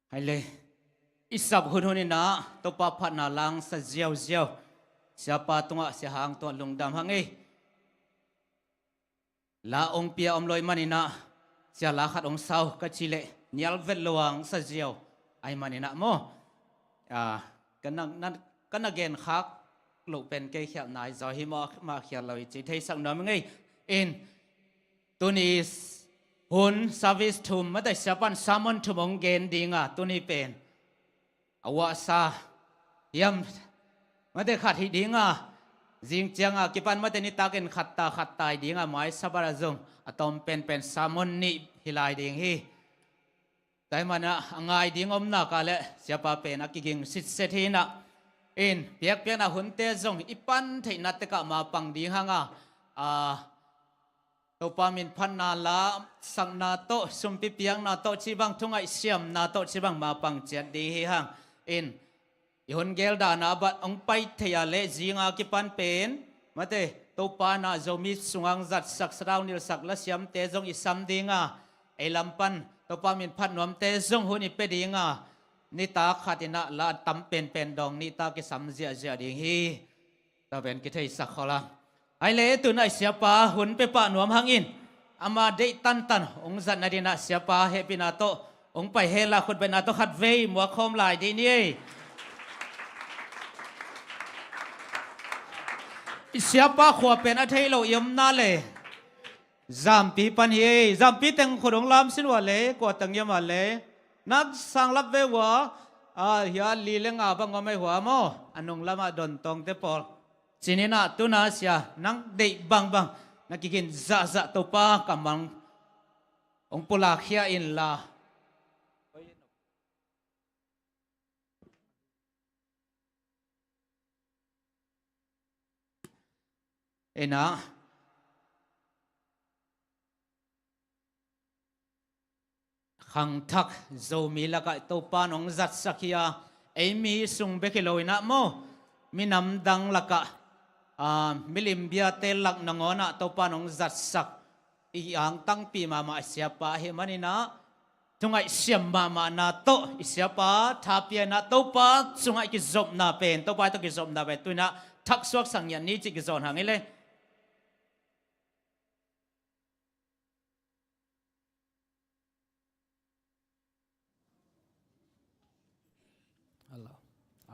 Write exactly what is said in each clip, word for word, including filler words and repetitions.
Hai le, i sap hunhun inah Topa phatna langsa ziauziau. Siapa tungah Sia Hang tungah lungdam hang ei. La ong pia om lo i maninah sia la khat ong sau ka ci leh nial vet lo ang sa ziau ai maninah maw? Ah, ka na, na, ka na gen khak loh pen kei khialh nai zaw hi maw, mah khial lo i ci theisak nuam ngei. In, tuni hun service thum mate siapan sermon thum ong gen dinga tuni pen a uahsa hiam mate khat hi dinga, zing cianga kipan mate nitakin khat ta khat tai dinga mai Sabbath a zong a tom penpen sermon nih hi lai ding hi. Taimana a ngai ding omna ka le siapa pen a kiging sitset hi inah. In, piakpiakna hunte zong i pan theihna tekah mapang ding hanga, a, Topa min phatna la sakna tawh, sumpi piakna tawh, cibang thungaih siamna tawh, cibang mapang ciat ding hi hang. In, i hun gel dana bat ong pai thei a le zinga kipan pen mate Topa na Zomi sungang zatsak, sadau nilsak la siamte zong i sam dinga, ei lam pan Topa min phat nuamte zong hun i pe dinga, nita khat inah la tam penpen dong nita kisam ziahziah ding hi. Tua pen kitheisak khawlang. Ai le tunah siapa hun pepah nuam hangin ama deih tantan ong zat nadinah siapa hehpihna tawh ong pai hela khutbetna tawh khat vei muak khawm lai dih ni ei. I siapa khua pen a thei lo i omna le Zampi pan hi ei. Zampi teng khut ong lam sin ua le kua teng iam a le nak sang lap ve ua. A, hia li le nga bang om ei hua maw? A nung lamah don tawngte pawl. Cininah tuna sia nang deih bangbang na kigin zahzah Topa kammal ong pulak khia inla. Ena khangthak Zomi lakah Topa nong zatsak hi a, ei mi sung bek hi lo inah maw, minam dang lakah, a, milim biate lak nangawnah Topa nong zatsak i angtangpi mahmah siapa ahi maninah, thungaih siam mahmahna tawh i siapa thapiakna Topa sungah i kizopna pen, Topa tawh kizopna pen tuinah thaksuak sang ngiat ni cih kizawn hang i le. Hello.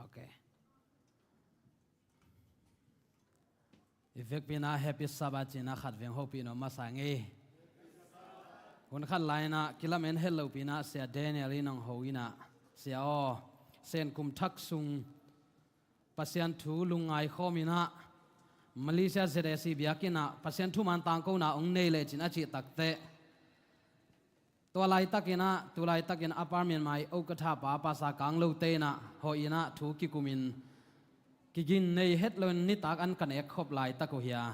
Okay. I vekpina Happy Sabbath cina khat veng hopih no masa ngei. Hun khat laina kilamen het lopina Sia Daniel in ong ho ina, Sia aw, Senkum thak sung Pasian thu lungngai khawm inah Malaysia Z A C biakinn ah Pasian thuman tangkona ong nei lecin a cih takteh, tua laitakinah, tu laitakin apartment mai okatha pa pasa kang lote inah hawh inah thu kikumin kigin nei het loin nitak an ka nek khop laitak uh hia.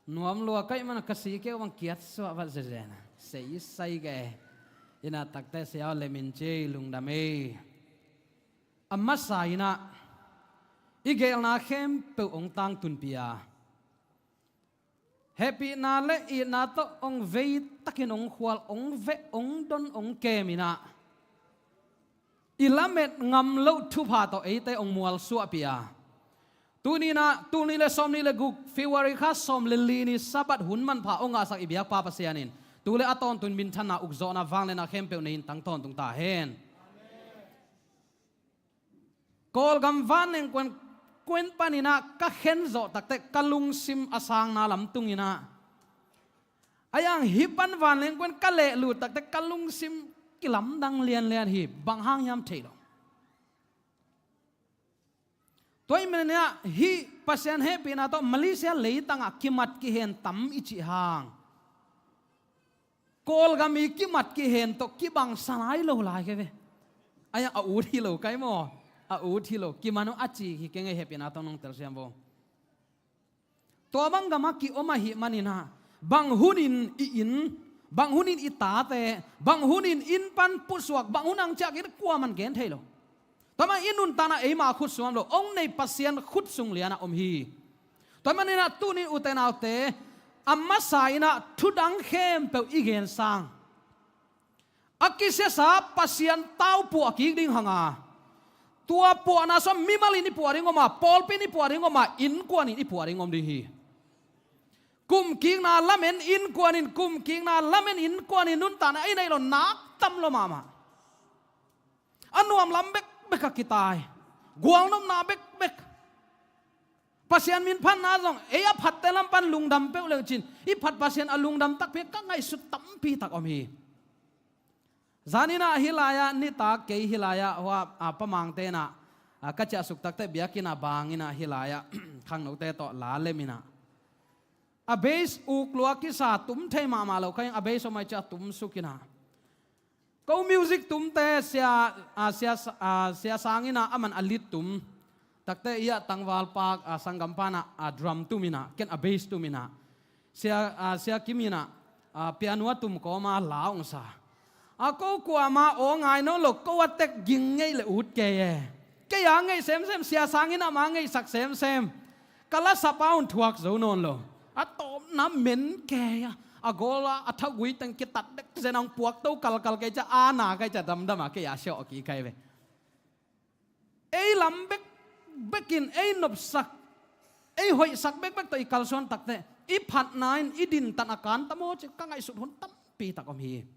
Nuam lua kaih mana ka si keu bang kiat suah vat zezen. Sei sai ke. Inah takte sia lemin cei lungdam ei. A masa inah i gelna khempeuh ong tangtunpih a, hehpihna le itna tawh ong veitakin ong khual, ong veh, ong don, ong kem inah i lamet ngam loh thupha tawh eite ong mualsuahpih a, tuninah, tuni le sawmnih le guk February kha sawm le li ni Sabbath hun manpha ong ngahsak i biakpa Pasian in tu le a tawntung minthanna ukzawhna vangliatna khempeuh nei in tang tawntung ta hen. Kawlgam vanneng kuen, kuen paninah ka khen zawh takte ka lungsim a sangna lamtung inah, a iang hih pan vanneng kuen ka lehlut takte ka lungsim kilamdang lianlian hi. Bang hang hiam thei lo. Tua i maninah hih Pasian hehpihna tawh Malaysia leitangah kimat kihen tam i cih hang Kawlgam i kimat kihen tawh kibangsa lai lo lai kei ve. Ai a ut hi lo kai maw? A ut hi lo. Kiman uh a ci hi kei ngei, hehpihna tawh nong telsiam vo. Tua bang gamah ki-om ahih maninah bang hunin i inn, bang hunin i tate, bang hunin inn pan pusuak, bang hun ang ciah kei kuaman gen thei lo. Tua mah i nuntakna eima khut sung om lo, ong nei Pasian khut sung lianah om hi. Tua maninah tunin ute naute, a masa inah thudang khempeuh i gen sang, A kisiasa Pasian tau puah kik ding hanga, tua puahna sua mimal in i puah ding om a, pawlpi in i puah ding om a, innkuan in i puah ding om ding hi. Kumkikna lamen innkuan in, kumkikna lamen innkuan in nuntakna i neih lo nak tam lo mahmah. A nuam lam bekbek a kitai, gualnopna bekbek. Pasian min phatna zong ei a phatte lam pan lungdam peuh leucin, i phat Pasian a lungdam takpi ka ngaihsut tampi tak om hi. Zaninah hih lai-ah nitak kei hih lai-ah hua a pamangte inah a ka ciahsuk takte biakinn ah bang inah hih lai-ah khangnote tawh la lem inah a bass uk lua kisa tum thei mahmah lo kha in a bass om ai ciah tum suk inah ko music tumte sia, a, sia, a, sia sang inah a man a lead tum takte iah tangval pak a sanggam panah a drum tum inah ken a bass tum inah sia, a, sia kim inah a piano a tum kawma la ong sa. A ko kuama aw ngai nawn lo ko a tek ging ngeih le ut kei e. Kei a ngeih semsem sia sang inah ma ngeihsak semsem. Ka la sapa un thuak zo nawn lo. A tawpna men kei a a gola a thagui teng kitat dek zen a hong puak to kalkal kei ca a na kai ca damdam a kei a siawh a ki kai ve. Ei lam bekbekin ei nopsak ei hoihsak bekbek tawh i kalsuan takte i phatna in i dintan a kan tamaw ci ka ngaihsut hun tampi tak om hi.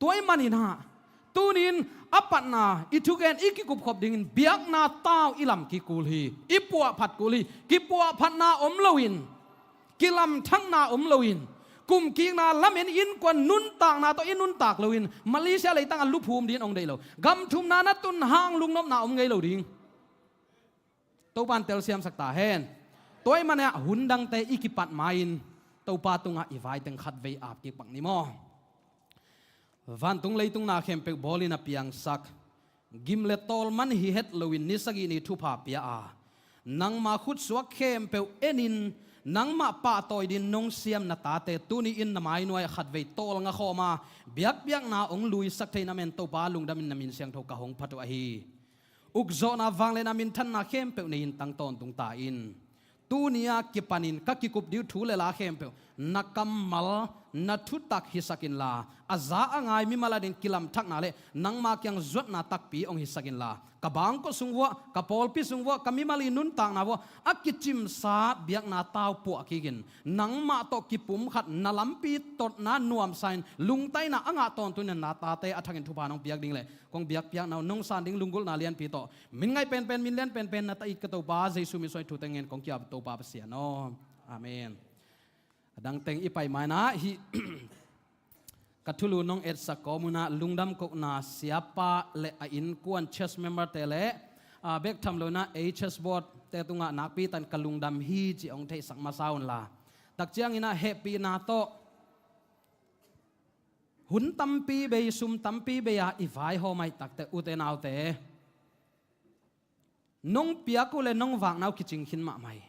Tua i maninah tunin a patna i thugen i kikupkhop dingin biakna tau i lam kikul hi. I puahphat kul hi. Kipuahphatna om loin kilamthakna om loin kumkikna lamen innkuan nuntakna tawh i nuntak loin Malaysia leitang a luphum din ong deih lo. Gam thumna na tun hang lungnopna om ngei lo ding. Topan telsiamsak ta hen. Tua i manah hun dangte i kipat ma-in Topa tungah i vaiteng khatvei ap kik pak ni maw? Vantung leitung na khempeuh bawlin a piangsak gim le tawlman hi het loin ni sagih ni thupha pia a nangma khutsuak khempeuh enin nangmah pahtawi din nong siam na tate tuni-in na mainuai a khatvei tawlnga khawma biakpiakna ong luisak thei namen Topa lungdamin na min siangtho ka hong phat uh ahi. Ukzawhna vangliatna minthanna khempeuh nei-in tang tawntung ta in. Tuni-a kipanin ka kikup dih uh thu le la khempeuh na kammal na thutak hisak inla a za a ngai mimal adingin kilamthakna le nangma kiang zuatna takpi ong hisak inla ka bangkua sung vuah ka pawlpi sung vuah ka mimal i nuntakna vuah a kicimsa biakna tau puah kikin nangmah tawh kipumkhat na lampi totna nuamsa in lungtaina a ngah tawntung in na tate a thakin thupha nong piak ding le kong biakpiakna uh nong san ding lunggulhna lianpi tawh min ngaih penpen min lian penpen na ta it ka Topa Jesu min suang thu teng ngen kong ki-ap Topa Pasian aw. Amen. A dangteng i pai mainah hih ka thulu nong etsak kawm unah lungdam kohna siapa le a innkuan church member te le a bek tham lo inah ei church board te tungah nakpi tan ka lungdam hi ci ong theihsak masa unla takciang inah hehpihna tawh hun tampi bei sum tampi bei-a i vaihawm aih takte ute naute nong piak uh le nong vakna uh kicing khin mahmah hi.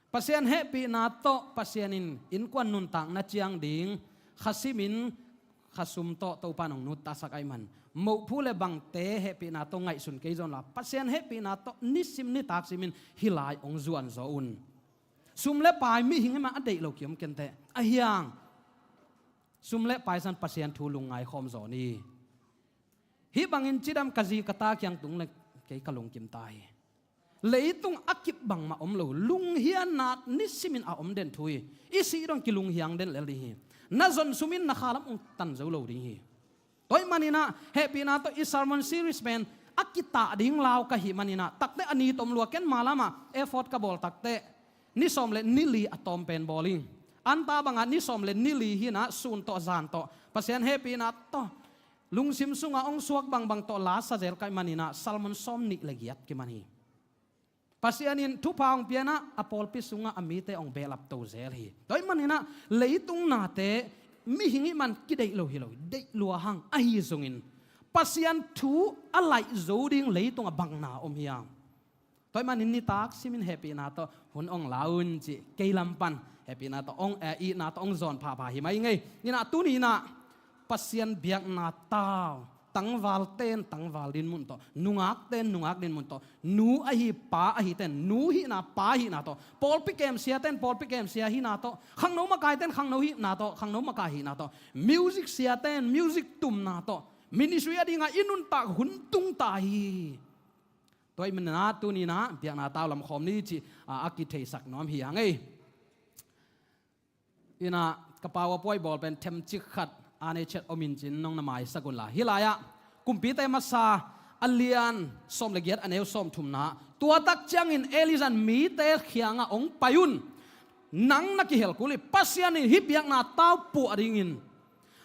Pasian hehpihna tawh Pasian in innkuan nuntakna ciang ding khasimin khasum tawh Topa nong nuttasak aih man mohphu le bangte hehpihna tawh ngaihsun kei zawnla Pasian hehpihna tawh nisim nitak simin hih lai ong zuan zaw un. Sum le pai mihing himah a deih lo kiom kenteh a hiang sum le pai san Pasian thu lungngai khawm zaw ni. Hih bangin cidam ka zi ka ta kiang tung le kei ka lungkim ta hi. Leitung a kip bangmah om lo lunghianna nisimin a om den thu hi. I sih dong kilunghiang den lel ding hi. Na zon sumin na khalam ung tan zo lo ding hi. Tua ih maninah hehpihna tawh i sermon series pen a kitah ding lau ka hih maninah takte a ni tom lua ken malamah effort ka bawl takte ni sawm le ni li a tawm pen bawl ing. Anta bangah ni sawm le ni li hinah sun tawh zan tawh Pasian hehpihna tawh lungsim sungah ong suak bangbang tawh la sa zel kaih maninah sermon sawm nih le giat kiman hi. Pasian in thupha ong pianah a pawlpi sungah a mite ong behlap to zel hi. Tua ih maninah leitung nate mihing ih man kideih lo hi lo deih lua hang ahi zongin Pasian thu a laih zo ding leitungah bangna om hiam? Tua ih manin nitak simin hehpihna tawh hun ong la un cih kei lam pan hehpihna tawh ong eh, itna tawh ong zawn phapha hi mai ngei. Inah tuni inah Pasian biakna tau Tangval ten tangval dinmun tawh, nungak ten nungak dinmun tawh, nu ahi pa ahi ten nu hihna pa hihna tawh, pawlpi kemsia ten pawlpi kemsia hihna tawh, khangno makai ten khangno hihna tawh, khangno makai hihna tawh, music sia ten music tumna tawh, ministry a dinga i nuntak hun tung ta hi. Tua i minah tuninah biakna tau lamkhawm ni cih a, a kitheisak nuam hi hang ei. Inah ka pau a puai bawl pen themcik khat a nei chet om in cin nong na maisak unla. Hih lai-ah Kumpite masa a lian sawm le giat a neu sawm thumna, tua tak ciangin Elijah in mite khiangah hong pai un. Nang na kihel kul hi. Pasian in hih biakna tau puah dingin,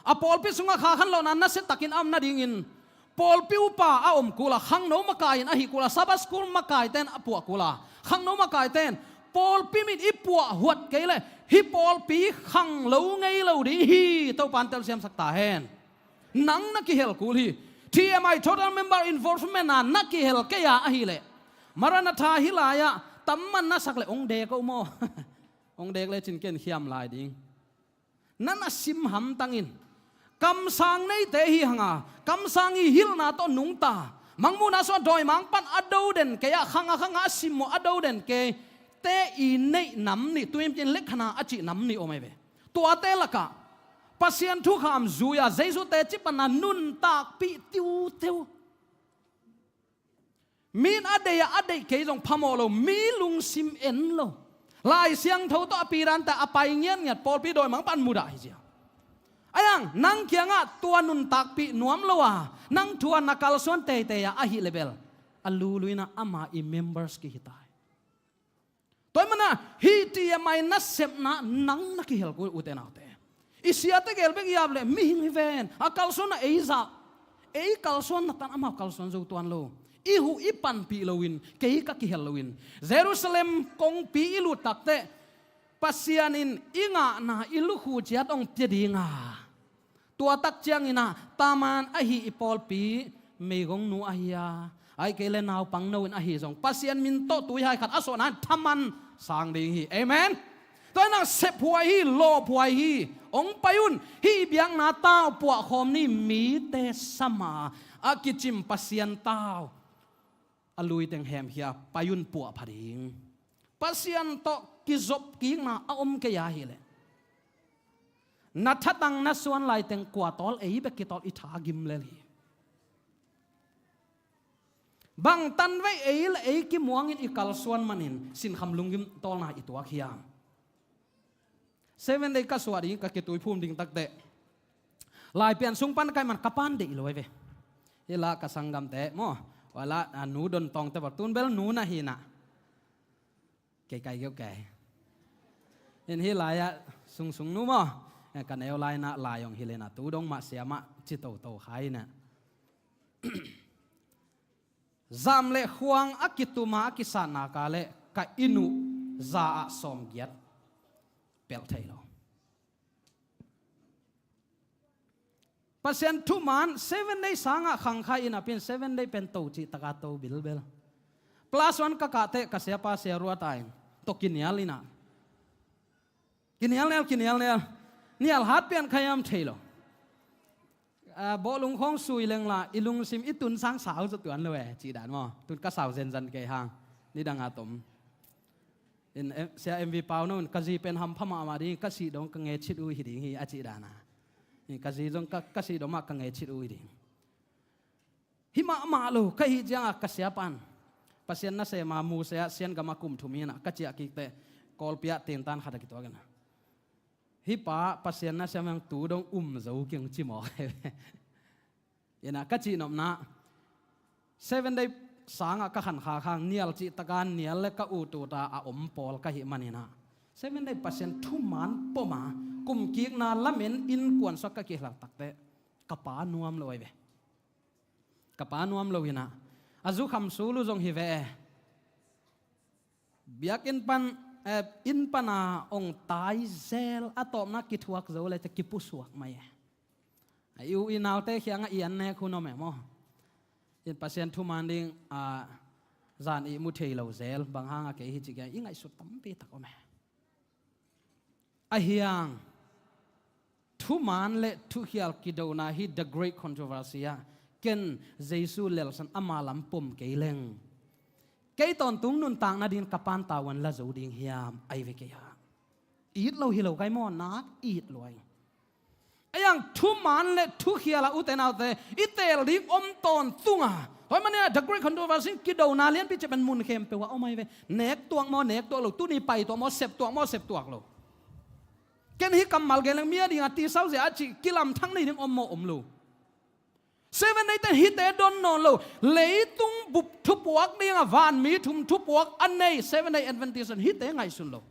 a pawlpi sungah kha khanlawhna nasia takin a om nadingin, pawlpi upa a om kula, khangno makai in ahi kula, Sabbath school makai ten a puah kula, khangno makai ten pawlpi mit i puah huat kei leh hih pawlpi khanglo ngei lo ding hi. Topa in telsiamsak ta hen. Nang na kihel kul hi. T M I, total member involvement a na kihel kei a ahileh, Maranatha hih lai-ah tamman na sak leh hong dek uh maw? Hong dek lecin ken khiam lai ding. Na na sim hamtangin, kamsang neite hi hanga, kamsang i hilhna tawh nungta, Mangmuhna sungah dawimangpa'n a do den kei a, khang a khang a simmawh a do den kei te i neih nam nih, tuimcin lekhana a cih nam nih om ahi ve. Tuate lakah Pasian thukham zui-a Jesu teci panna nuntakpih tiuteu. Min a deih a, a deih kei zong phamawh lo, mi lungsim en lo. Lai Siangtho tawh a pidante a pai ngiatngiat pawlpi dawimangpa'n mudah hi zia. Ahi hang nang kiangah tua nuntakpih nuam lo a, nang thu a na kalsuan teitei a ahih leh bel, a luluinah ama i members kihi ta hi. Tua ahih manah hih T M I nasepna nang na kihel kul hi ute naute. I siate gel bek i ap leh mihing hi ven, a kalsuanna ei zah, ei kalsuanna tan amau kalsuan zo tuan lo. I huh i panpih loin, kei ka kihel loin, Jerusalem kongpi i lut takteh Pasian in i ngahna i lukhu ciat hong pia dinga, tua tak cianginah Taman ahi i pawlpi meigongnu ahi a, ahih kei leh naupangno in ahi zong Pasian min tawh tuihai khat a suahna in thaman sang ding hi. Amen. Tua inah sephuai hi, lawphuai hi. Hong pai un. Hih biakna tau puahkhawm ni, mite sama a kicim Pasian tau a lui teng hemkhia pai un, puahpha ding. Pasian tawh kizopkikna a om kei ahileh, na thatang na suan laiteng kua tawl ei bek kitawl i tha gim lel hi. Bang tanvei ei le ei kimuangin i kalsuan manin sinkham lunggim tawlna i tuak hiam? Seven Day ka suah ding, ka kituiphum ding takteh, Laipian sung pan ka hih man ka pa'n deih lo ahi ve. Hih lah ka sanggamte maw, ua lah, a, nu Don Tawngte bel tun bel nu na hi nah. Kei kai keu kei. In hih lai-ah sungsung nu maw, eh, ka neu lai nah lai hong hilh inah tu dong mah sia mah ci toto khai nah. Zam le khuang a kituma a kisatna ka leh ka inn uh za ah sawmgiat pelh thei lo. Pasian thuman Seven Day sangah khangkhai inah pen Seven Day pen to cih taka to bilbel. Plus one ka kahteh ka siapa sia ruata in tawh kinial inah. Kinial nial, kinial nial. Nial hat pian kha hiam thei lo. Ah, bawhlung khawng sui lengla i lungsim i tun sang sau zaw tuan lo e, cih dan maw. Tun ka sau zenzen kei hang. Nidang a tom in, eh, sia M V Pau no in ka zi pen hampha mahmah ding, ka sih dong ka ngecit uh hi ding hi a cih dan a. In ka zi zong ka, ka sih dong mah ka ngecit uh hi ding. Hih mahmah lo ka hih ciangah ka siapa'n Pasian nasem a Muse ah Sian gamah kum thum hi nah, ka ciah kikteh Kawlpi ah tintan khat a kituak inah. Hih pa Pasian nasem hang tu dong um zo keng ci mawk. Inah ka cihnopna, Seven Day sangah ka khankhak hang nial cih taka nial le ka ut uta a om pawl ka hih maninah, Seven Day Pasian thuman pom a kumkikna lamen innkuan sungah ka kihlak takteh ka pa nuam lo ahi ve. Ka pa nuam lo inah, a zukham sul uh zong hi ve e. Biakinn pan, eh, inn pana hong tai zel a tawpna kithuak zo le ca kipusuak mai e. A i u i naute khiangah i an nek hun om e maw. In Pasian thuman ding, ah, zan ihmu thei lo zel, bang hangah kei hi ci kei i ngaihsut tampi tak om e. Ahi hang thuman le thukhial kidona hi The Great Controversy ah Ken Jesu lelsan ama lam pom kei leng, kei tawntung nuntak nading ka Pa'n tau-an la zo ding hiam, ai ve kei a. It lo hi lo kai maw, nak it lua hi. A iang thuman le thukhial a, ute naute, i teel ding om tawntung a. Tua ahih manin a, The Great Controversy in kidona lianpi cih pen mun khempeuh ah om ahi ve. Nek tuak maw, nek tuak lo. Tuni pai tuak maw, sep tuak maw, sep tuak lo. Ken hih kammal gen leng, mi a ding a tisau zia a cih kilamthak nei ding om maw, om lo. Seven Day ten hihte don nawn lo. Leitung bup thupuak ding a vanmi thum thupuak a nei Seven Day Adventist in hihte ngaihsun lo.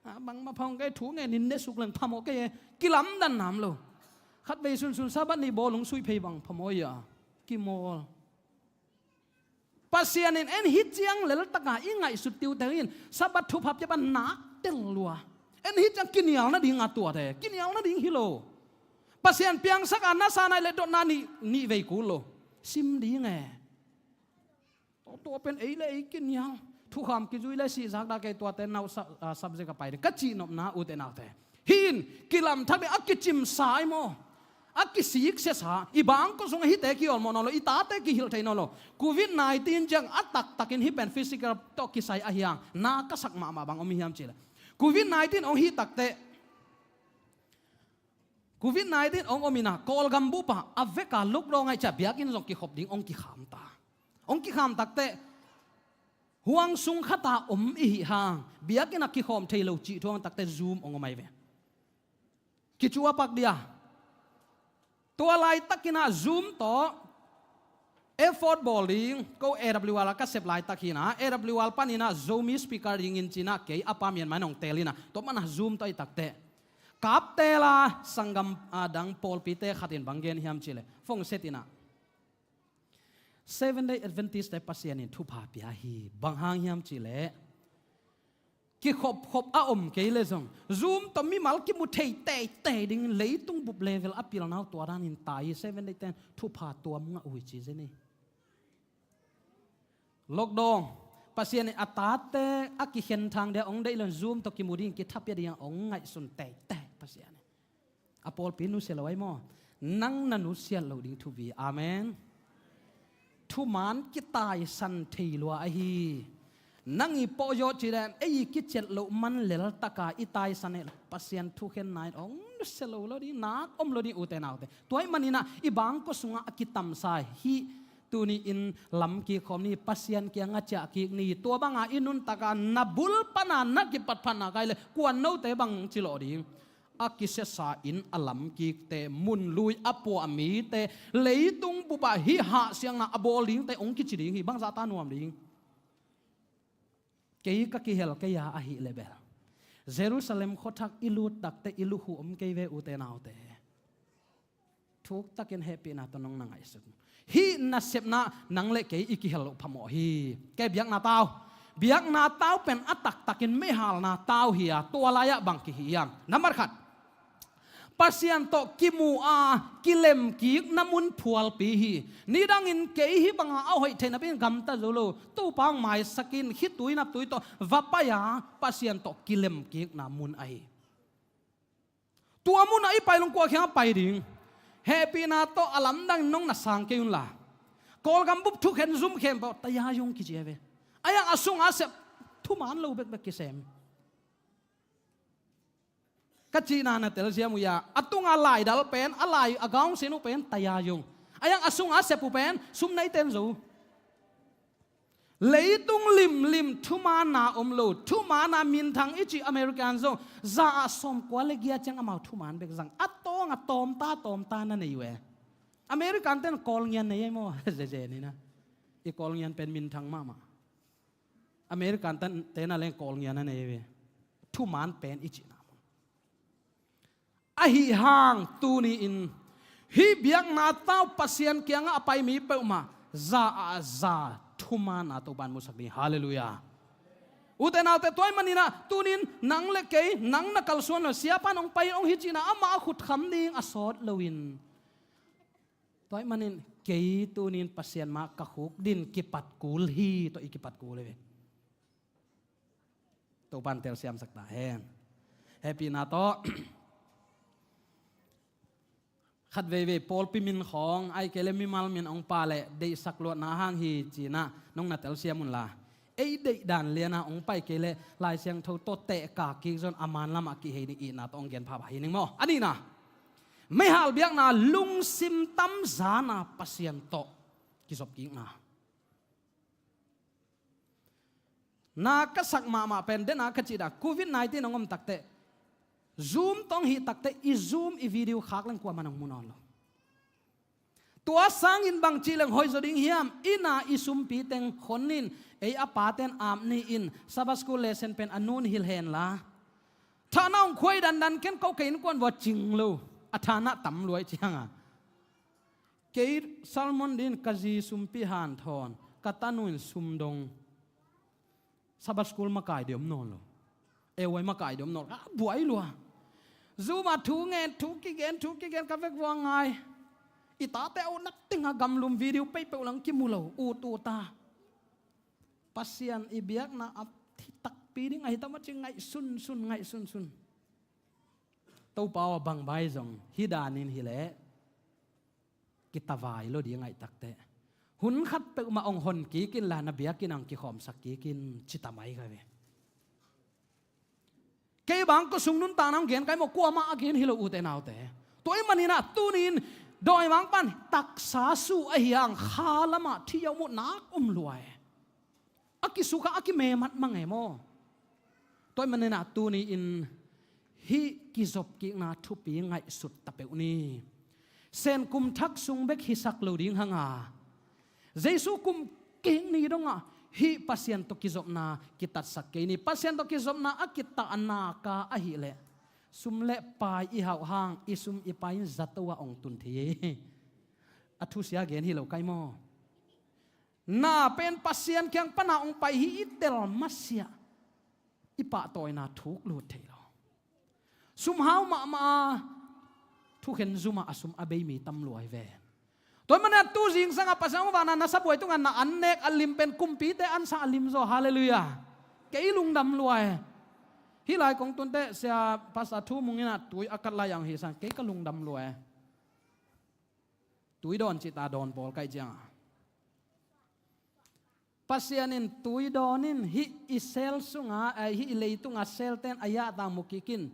A, bangmah phamawh kei, thu ngen in ne suk leng phamawh kei e. Kilamdan nam lo. Khatvei sunsun Sabbath ni bawlung suih phei bang phamawh hi a, kimawl. Pasian in en hih ciang leltak a i ngaihsut tiute in Sabbath thupha pia pan nak tel lua. En hih ciang kinial nading a tuate, kinial nading hi lo. Pasian piangsak a na sa nai le dotna nih, nih vei kul lo. Sim ding e. Tua, tua pen ei le ei kinial. Thukham kizui le sihzak dah kei, tuate nau sa-, a, subject a pai ding. Ka cihnopna, ute naute, hih in kilamthak ding a kicimsa hi maw. A kisiksiasa, i bangkua sungah hihte kiawlmawh nawn lo, i tate kihilh thei nawn lo. Covid nineteen ciang a taktakin hih pen physical tawh kisai ahi hang, na ka sak mahmah bang om hiam cih leh, Covid nineteen hong hih takteh, Covid nineteen hong om in a, Kawlgam bup ah a vek a lockdown ahih ciang biakinn zong kikhop ding hong kikham ta. Hong kikham takteh, huang sung khat a om i hih hang, biakinn ah kikhawm thei lo cih thu hong takteh Zoom hong om ahi ve. Kicuapak dia. Tua laitakin a Zoom tawh effort bawl ding, ko A W R a ka sep laitak hi in a, A W R panin a Zomi speaker dingin ci in a, kei a pa Myanmar in hong teel in a, tua manin a Zoom tawh ahih takteh, kapteel a sanggam a dang pawlpite khat in bang gen hiam cih leh, phone set in a, Seven Day Adventist te Pasian in thupha pia hi. Bang hang hiam cih leh, kikhopkhop a om kei leh zong, Zoom tawh mimal kimu thei teitei ding, leitung bup level a pilna uh tua danin tai hi. Seven Day ten thupha tuam ngah uh hi ci zen hi. Lockdown, Pasian in a tate a kikhenthang dia hong deih lo in Zoom tawh kimu ding, kitha pia ding a hong ngaihsun teitei Pasian in. A pawlpi nusia lo ahi maw? Nang na nusiat loh ding thupi. Amen. Thuman kitaisan thei lua ahi. Nang i pawh zawh cih leh, ei i kiciat loh man leltak a i taisan hi lo. Pasian thukhenna in hong nusia lo lo ding, nak om lo ding, ute naute. Tua ahih manin a, i bangkua sungah a kitamsa hih tuni in lamkik khawm ni, Pasian kiangah ciahkik ni. Tua bang a i nuntak a, na bul pan a na kipat phatna kai leh, kuan note bang ci lawh ding. A kisiasa in a lamkikte, mun lui a puah mite, leitung bup ah hih hahsiangna a bawl dingte hong kici ding hi, bangzah ta nuam ding. Kei ka kihel kei a ahih leh bel, Jerusalem khuathak i lut takteh i lukhu om kei ve, ute naute. Thuktakin hehpihna tawh nong na ngaihsut. Hih nasepna nang le kei i kihel loh phamawh hi. Kei biakna tau. Biakna tau pen a taktakin meihalna tau hi a, tua lai-ah bang kihi hiam? Nambat khat, Pasian tawh kimu a kilemkikna mun phualpi hi. Nidangin kei hih banga a hoih theih napi-in gamta zo lo, Topa hong maisak in, khitui naptui tawh va pai a, Pasian tawh kilemkikna mun ahi. Tua munah i pai leh kua kiangah pai ding? Hehpihna tawh a lamdang nong na sang kei unla. Kawlgam bup thukhen zum khempeuh tayayung kici hi ve. A iang a sungah a sep thuman lo bekbek kisem. Ka cihna na telsiam uh ia, a tunga laidal pen, a lai a gaungsin uh pen tayayung. A iang a sungah a sep uh pen sum neiten zo. Leitung limlim thumaanna om lo, thumaanna minthang i cih American zong za ah sawmkua le giat ciang amau thumaan bek zang. A tawng a tawmta tawmta na nei uh e. American ten Kawl ngian nei ei maw? Zeze ni na. I Kawl ngian pen minthang mahmah. American ten, ten a leng Kawl ngian a nei ei ve. Thumaan pen i cihna mun. Ahi hang tuni-in hih biakna tau Pasian kiangah a pai mi peuhmah za ah za thumaanna Topa'n musak ding. Halleluiah. Ute naute, tua ahih manin ah tuni-in nang le kei, nang na kalsuan lo, siapa in hong pai in hong hi cihna, amah a khut kham ding a sawt loin. Tua ahih manin kei tuni-in Pasian mah ka khukdin kipat kul hi tawh i kipat kul hi ve. Topa'n telsiamsak ta hen. Hehpihna tawh. Khat veivei pawlpi min khawng, ahih kei leh mimal min hong pia leh deihsak luatna hang hi ci-in ah nong na telsiam un la. Ei deihdan lian ah hong pai kei leh Lai Siangtho tawh tehkak kik zong a man lamah kihei ding itna tawh hong gen pha pha hi ning maw. A nihna, meihal biakna lungsim tamzan a Pasian tawh kizop kikna. Na ka sak mahmah pen, den a ka cih dan, covid nineteen hong om takteh, Zoom tawh hong hih takteh, i Zoom, i video khak leng kuamah nong mu nawn lo. Tua sangin bang cih leng hoih zaw ding hiam, inn a i sumpi teng hon in, ei a pa ten ap ni in, Sabbath school lesson pen a nu'n hilh hen la. Thahna hong khuai dandan ken ko ka innkuan vua cing lo, a thahna tam lua hi ci hang a. Kei sermon dingin ka zi sumpi hanthawn, ka tanu in sum dong. Sabbath school makai ding om nawn lo. Ei huai makai ding om nawn lo. A buai lua. Zoom ah thu ngen, thu kigen, thu kigen ka vek vua ngai. I tate a utna teng a gamlum video peipeuh lang kimu lo. Ut ut a. Pasian i biakna a thi takpi ding ahi tam a ci ngaihsunsun, ngaihsunsun. Topa aw, bang vai zong hih danin hi leh kitavai lo ding ahih takteh, hun khat peuhmah hong hon kik in la, na biakinn ah hong kikhawmsak kik in, ci ta mai ka ve. Kei bang ko sung nuntakna hong gen ka hi maw, kuamah a gen hi lo, ute naute. Tua ahih manin ah tuni-in dawimangpa'n taksa su ahi hang kha lamah thi a om uh nak om lua e. A kisukha, a kimemat mang e maw. Tua ahih manin ah tuni-in hih kizop kikna thupi ngaihsut ta peuh ni. Sen kum thak sung bek hisak lo ding hang a, Jesu kum kik ni dong ah hih Pasian tawh kizopna kitatsak kei ni. Pasian tawh kizopna a kitat nak a ahih leh, sum le pai i hauh hang, i sum i pai in zato ah hong tun thei hi. A thusia gen hi lo ka hi maw. Na pen Pasian kiang pan a hong pai hi i tel masiah, i pahtawina thuk lut thei lo. Sum hau mahmah a, thukhen zum ah a sum a bei mi tam lua hi ve. Tua ahih manin ah tu zingsang ah Pasian hong vak na, na sabuai tungah na an nek a lim pen kumpite ansa a lim zaw, halleluiah. Kei lungdam lua e. Hih lai kong tun teh sia Pastor Thu Mung in ah tui a kat lai a hong hih sang, kei ka lungdam lua e. Tui dawn cih ta, dawn bawl ka hih ciang a, Pasian in tui dawn in, hih i sel sungah, eh, hih i leitung a selte'n a yahtak mu kik in,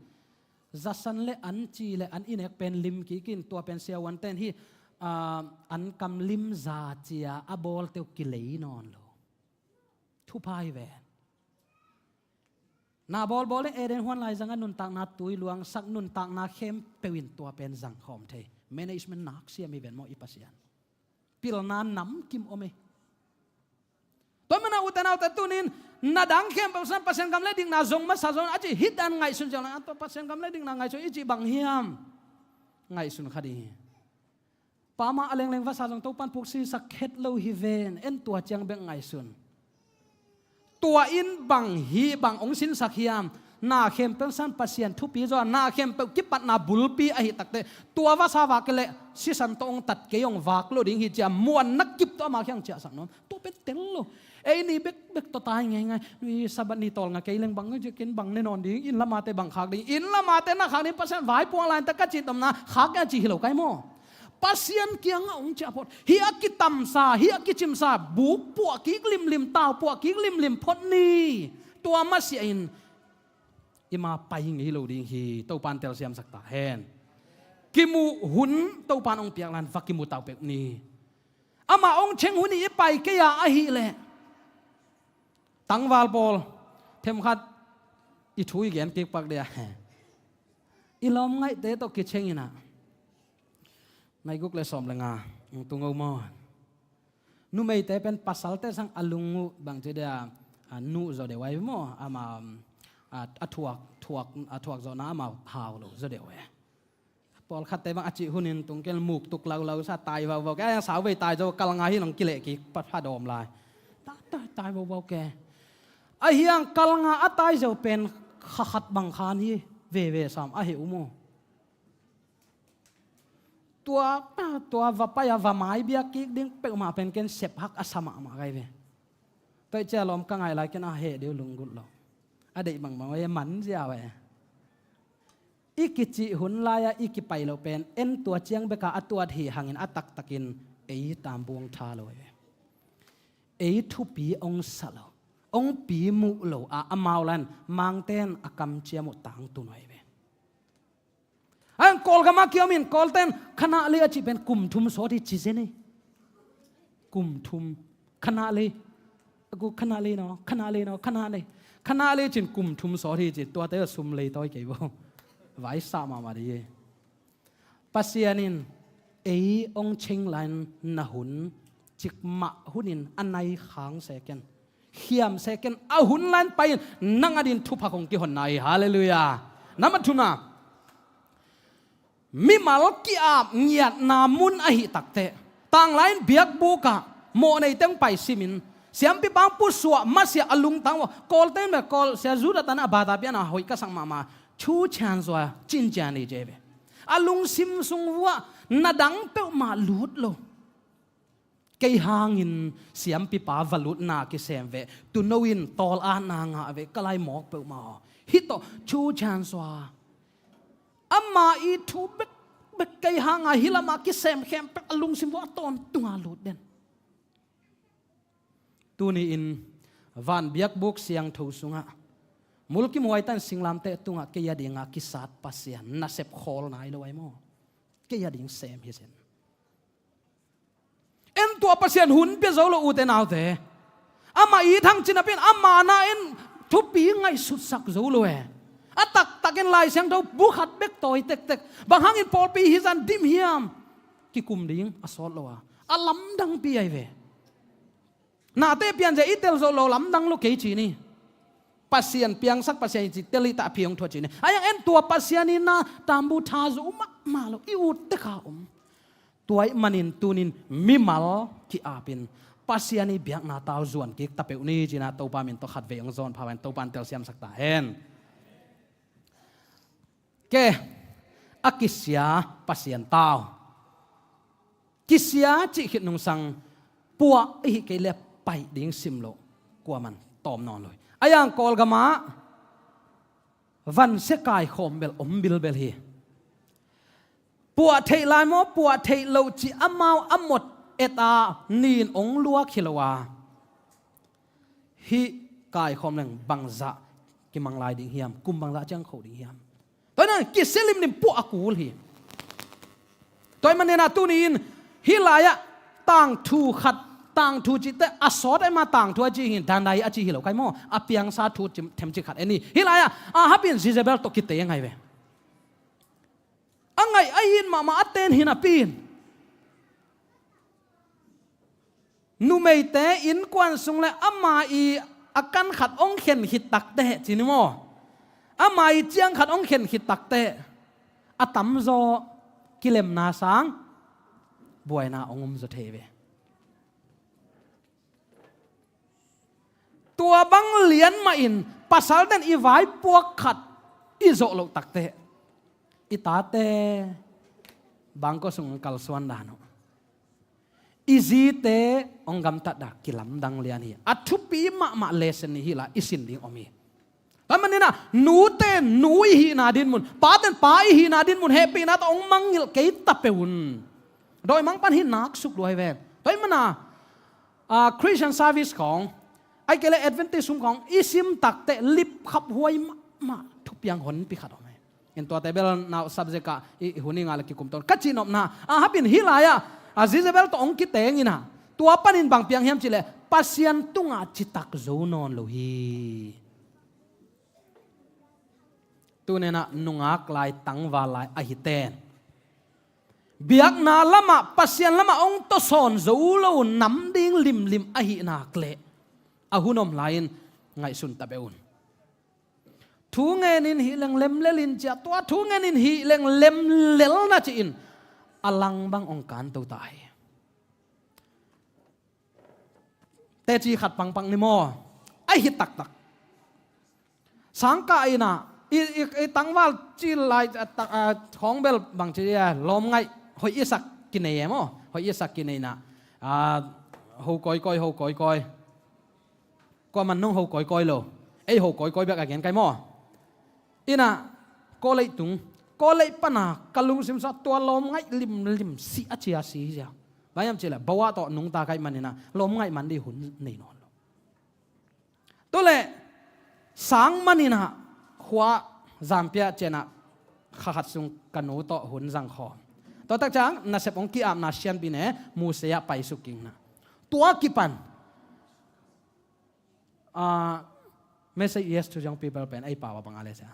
zasan le an ci le an i nek pen lim kik in, tua pen siavuante'n hih, ah, an kam lim za ci a a bawlte uh kilei nawn lo. Thupha hi ve. Na bawlbawl in Eden huan lai zang a nuntakna tui luangsak, nuntakna khempeuh in tua pen zang khawm thei. Management nak siam hi ven maw i Pasian. Pilna namkim om e. Tua ahih manin ah ute naute, tuni-in na dang khempeuh sungah Pasian gam le dikna zong masa zaw in a cih, hih dan ngaihsun ciang lo, a tua Pasian gam le dikna ngaihsun i cih bang hiam? Ngaihsun kha ding hi. Pa mah a lengleng vasa zong Topa'n puksisak het lo hi ven, en tua ciang bek ngaihsun. Tua in bang hi, bang hong sinsak hiam? Na khempeuh sungah Pasian thupi zaw a, na khempeuh kipatna bulpi ahih takteh, tua vasa vak kei leh sisan tawh hong tat kei, hong vak lo ding hi ci a muanna kip tawh ama kiang ciahsak nuam. Tua pen tel lo. Ei ni bekbek tawh tai ngeingai. Ni Sabbath ni tawlnga kei leng bang, ken bang ne nawn ding, inn lam ate bang khak ding, inn lam ate na khak ding, Pasian vaipuak lai-in ta ka cih tawmna khak a cih hi lo ka hi maw. Pasian kiangah hong ciah phot. Hih a kitamsa, hih a kicimsa buk puah kik limlim, tau puah kik limlim phot ni. Tua masiah in i ma pai ngei lo ding hi. Topa'n telsiamsak ta hen. Kimuh hun Topa'n hong piak lai-in va kimu ta uh peuh ni. Amah hong cheng hun i pai kei a ahih leh, tangval pawl, themkhat i thu i gen kik pak dia. I lawmngaihte tawh kicheng in ah, nai guk le sawm le nga, tung o maw. Numeite pen pasalte sang a lung uh bang ci dia, a nuh zaw deuh ai maw, ama, a, a thuak, thuak, a thuak zawhna ama hau lo zaw deuh e. Pawlkhatte bang a cih hunin tungkel muk tuk laulau sa, tai vauvau ke, a yang sau vei tai zo, kal nga hi nong kileh kik, pa pha dawm lai. Ta, ta, tai vauvau ke. A hiang kal nga a tai zo pen kha khat bang khan hi veve sam a hi um uh. Tua, tua va pai a va mai biak kik ding peuhmah pen ken sep hak a sa mahmah kai ve. Tua i cia lawm ka ngai lai ken a heh deuh lunggulh lo. A deih bang bang ve man ziau e. I kicih hun lai-ah i kipai loh pen en tua ciang beka a tuat hi hangin a taktakin ei tambuang tha lo hi ve. Ei thupi hong sa lo, hong pi muh lo a amau lai-in mangten a kamciam uh tangtun uh ahi ve. Ang Kawlgam ah kiomin Kawlten khanah le a cih pen kum thum sawt hi ci zen hi. Kum thum. Khanah le. A ku khanah le no, khanah le no, khanah le. Khanah le cin kum thum sawt hi ci, tuate sum lei tawi kei bo. Vaisa mahmah dih hi. Pasian in ei hong cheng lai-in na hun cikmah hunin a nai khang se ken, khiam se ken, a hun lai-in pai-in nang adin thupha kong kihonna hi. Halleluiah. Nambat thumna, mimal ki-ap ngiatna mun ahi takteh, tanglai-in biakbuk ah mawhnei teng pai simin, siampipa hong pusuah masiah a lungtang uh. Kawlte in bek Kawl sia Judah tan a bata pian a hoih ka sak mahmah, chu chan zua cin cian hi ci ve. A lungsim sung vuah na dang peuhmah lut lo. Kei hangin siampipa va lutna kisem ve, tuuno in tawl atna ngah ve, ka lai mawk peuhmah aw. Hih tawh chu chan zua. Ama i thu bekbek kei hanga hih lamah kisem khempeuh a lungsim vuah a tawntunga lut den. Tuni-in van biakbuk siangtho sungah mulkimhuai tan singlamteh tungah kei a dinga kisat Pasian nasep khawl nai lo ahi maw? Kei a ding sem hi zen. En tua Pasian hun pia zo lo ute naute. Amah it hang ci napi-in ama na en thupi ngaihsutsak zo lo e. A taktakin Lai Siangtho bu khat bek tawi tektek. Bang hangin pawlpi hi zan dim hiam? Kikum ding a sawt lo a, a lamdangpi ahi ve. Nate pianzia i tel zo lo lamdang lo kei ci ni. Pasian piangsak Pasian i ci tel i tah phi hong thuah ci ni. A yang en tua Pasian i na tambu tha zo mahmah lo i ut tek a om. Tua ahih manin tunin mimal ki-apin Pasian i biakna tau zuan kik ta peuh ni cina Topa min tawh khatvei hong zawn pha-in Topa in telsiamsak ta hen. Ke, a kisia Pasian tau. Kisia cih khit nungsang puah ihi kei le paih ding sim loh kuaman tawm nawn lo hi. A yang Kawlgamah vansia kaikhawm bel om bilbel hi. Puah theih lai maw, puah theih loh cih amau a mot et a nin ong luak hi lo a, hih kaikhawm leng bangzah kimang lai ding hiam, kum bangzah ciang kho ding hiam? Tua hi na kisia limlim puah a kul hi. Tua ahih manin a tuni-in hih lai-ah tangthu khat, tangthu cihte a sawt ahih ma tangthu a ci hi, dandai a ci hi lo kai maw? A piangsa thu themcik khat en hi. Hih lai-ah Ahab in Jezebel tawh kiteng ahi ve. A ngaih a it mahmah a ten hi napi-in numeite innkuan sung le ama i a kan khat hong khen khit takteh ci ni maw? Ama i ciang khat hong khen khit takteh a tamzaw kilemna sang buaina hong om zaw thei ve. Tua bang lian mahin pasalten i vaipuak khat i zawh loh takteh i tate bangkua sung kalsuan dan uh, i zite hong gamtat dan kilamdang lian hi. A thupi mahmah lesson ni hi la i sin ding om hi. Tua ahih manin a nute nu i hihna dinmun, paten pa i hihna dinmun hehpihna tawh hong mangngilh kei ta peuh un. Dawimangpa'n hih nak suk lua hi ven. Tua ahih manin a, a, Christian service khawng, ahih kei leh Adventist hun khawng i sim takteh lipkhaphuai mahmah thupiang honpi khat om hi. In tuate bel nau subject ah i, i hun i ngah le kikum tawn ka cihnopna, Ahab in hih lai-ah a Jezebel tawh hong kiteng in a, tua panin bang piang hiam cih leh Pasian tungah citak zo nawn lo hi. Tuni-in a nungak lai, tangval lai ahi ten biakna lamah, Pasian lamah hong tawsawn zo lo nam ding limlim ahih nak leh a hun om lai-in ngaihsun ta beh un. Thu ngenin hih leng lem lel in ci a, tua thu ngenin hih leng lem lel na ci-in a lang bang hong kanto ta hi. Teci khat pangpang ni maw? Ahi taktak. Sangkah in a, i, i, i tangval ci lai, a, ta, a, khawng bel bang ci a, lawm ngaih, hoih i sak kinei e maw? Hoih i sak kinei in a, a, ho kawikawi, ho kawikawi. Kuaman nong ho kawikawi lo. Ei ho kawikawi bek a gen kai maw? In a, kawlei tung College pana ka lungsim sungah tua lawm ngaih limlim si a cia si sia. Bang hiam cihleh bo ah tawh nungta ka hih maninah lawm ngaih man dih hun nei nawn lo. Tuleh sang maninah khua Zampiah cianah kha khat sung ka nu tawh hun zangkhawm. Tua tak ciang nasep hong ki-apna sianpine Muse ah paisuk kikna. Tua kipan, ah, Message Yes to Young People pen ei pau a bang a le sia.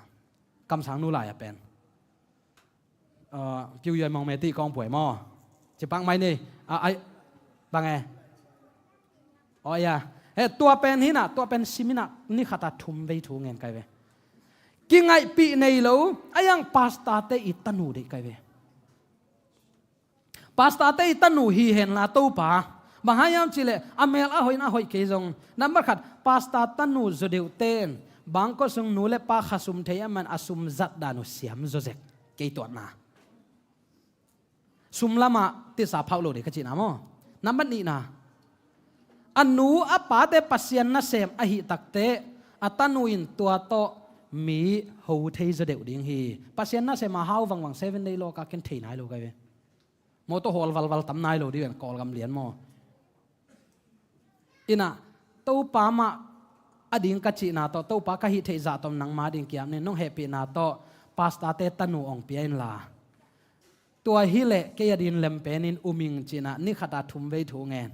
Kamsang nu lai a pen. Ah, kiu yoi mong me ti kong puai maw. Cipak mai ni. Ah, ai, bang e. Oh ya. He, tua pen hinah, tua pen siminah ni khatah thum vei thu ngen kai ve. Kingaihpih nei lo, a iang pastorte i tanu deih kai ve. Pastorte i tanu hi henla Topa. Bang hang hiam cihleh a mel a hoih in a hoih kei zong. Nambat khat, pastor tanu zaw deuhte in bangkua sung nu le pa khasum thei a man a sum zat dan uh siam zaw zek. Kei tuatna. Sum lamah tisa phauh lo dei ka cihna maw. Nambat nihna. A nu a pate Pasian nasem ahih takteh a tanu in tua tawh mi ho thei zaw deuh ding hi. Pasian nasem a hau vangvang seven day lawka ken thei nai lo kai ve. Mawtaw hawl valval tam nai lo dih ven Kawlgam lian maw. Inah Topa mah a ding ka cihna tawh Topa ka hih theih zah tawh nangma ding kiam ning nong hehpihna tawh pastorte tanu ong pia inla. Tua hileh kei a din lem penin um ing cinah ni khatah thum vei thu ngen.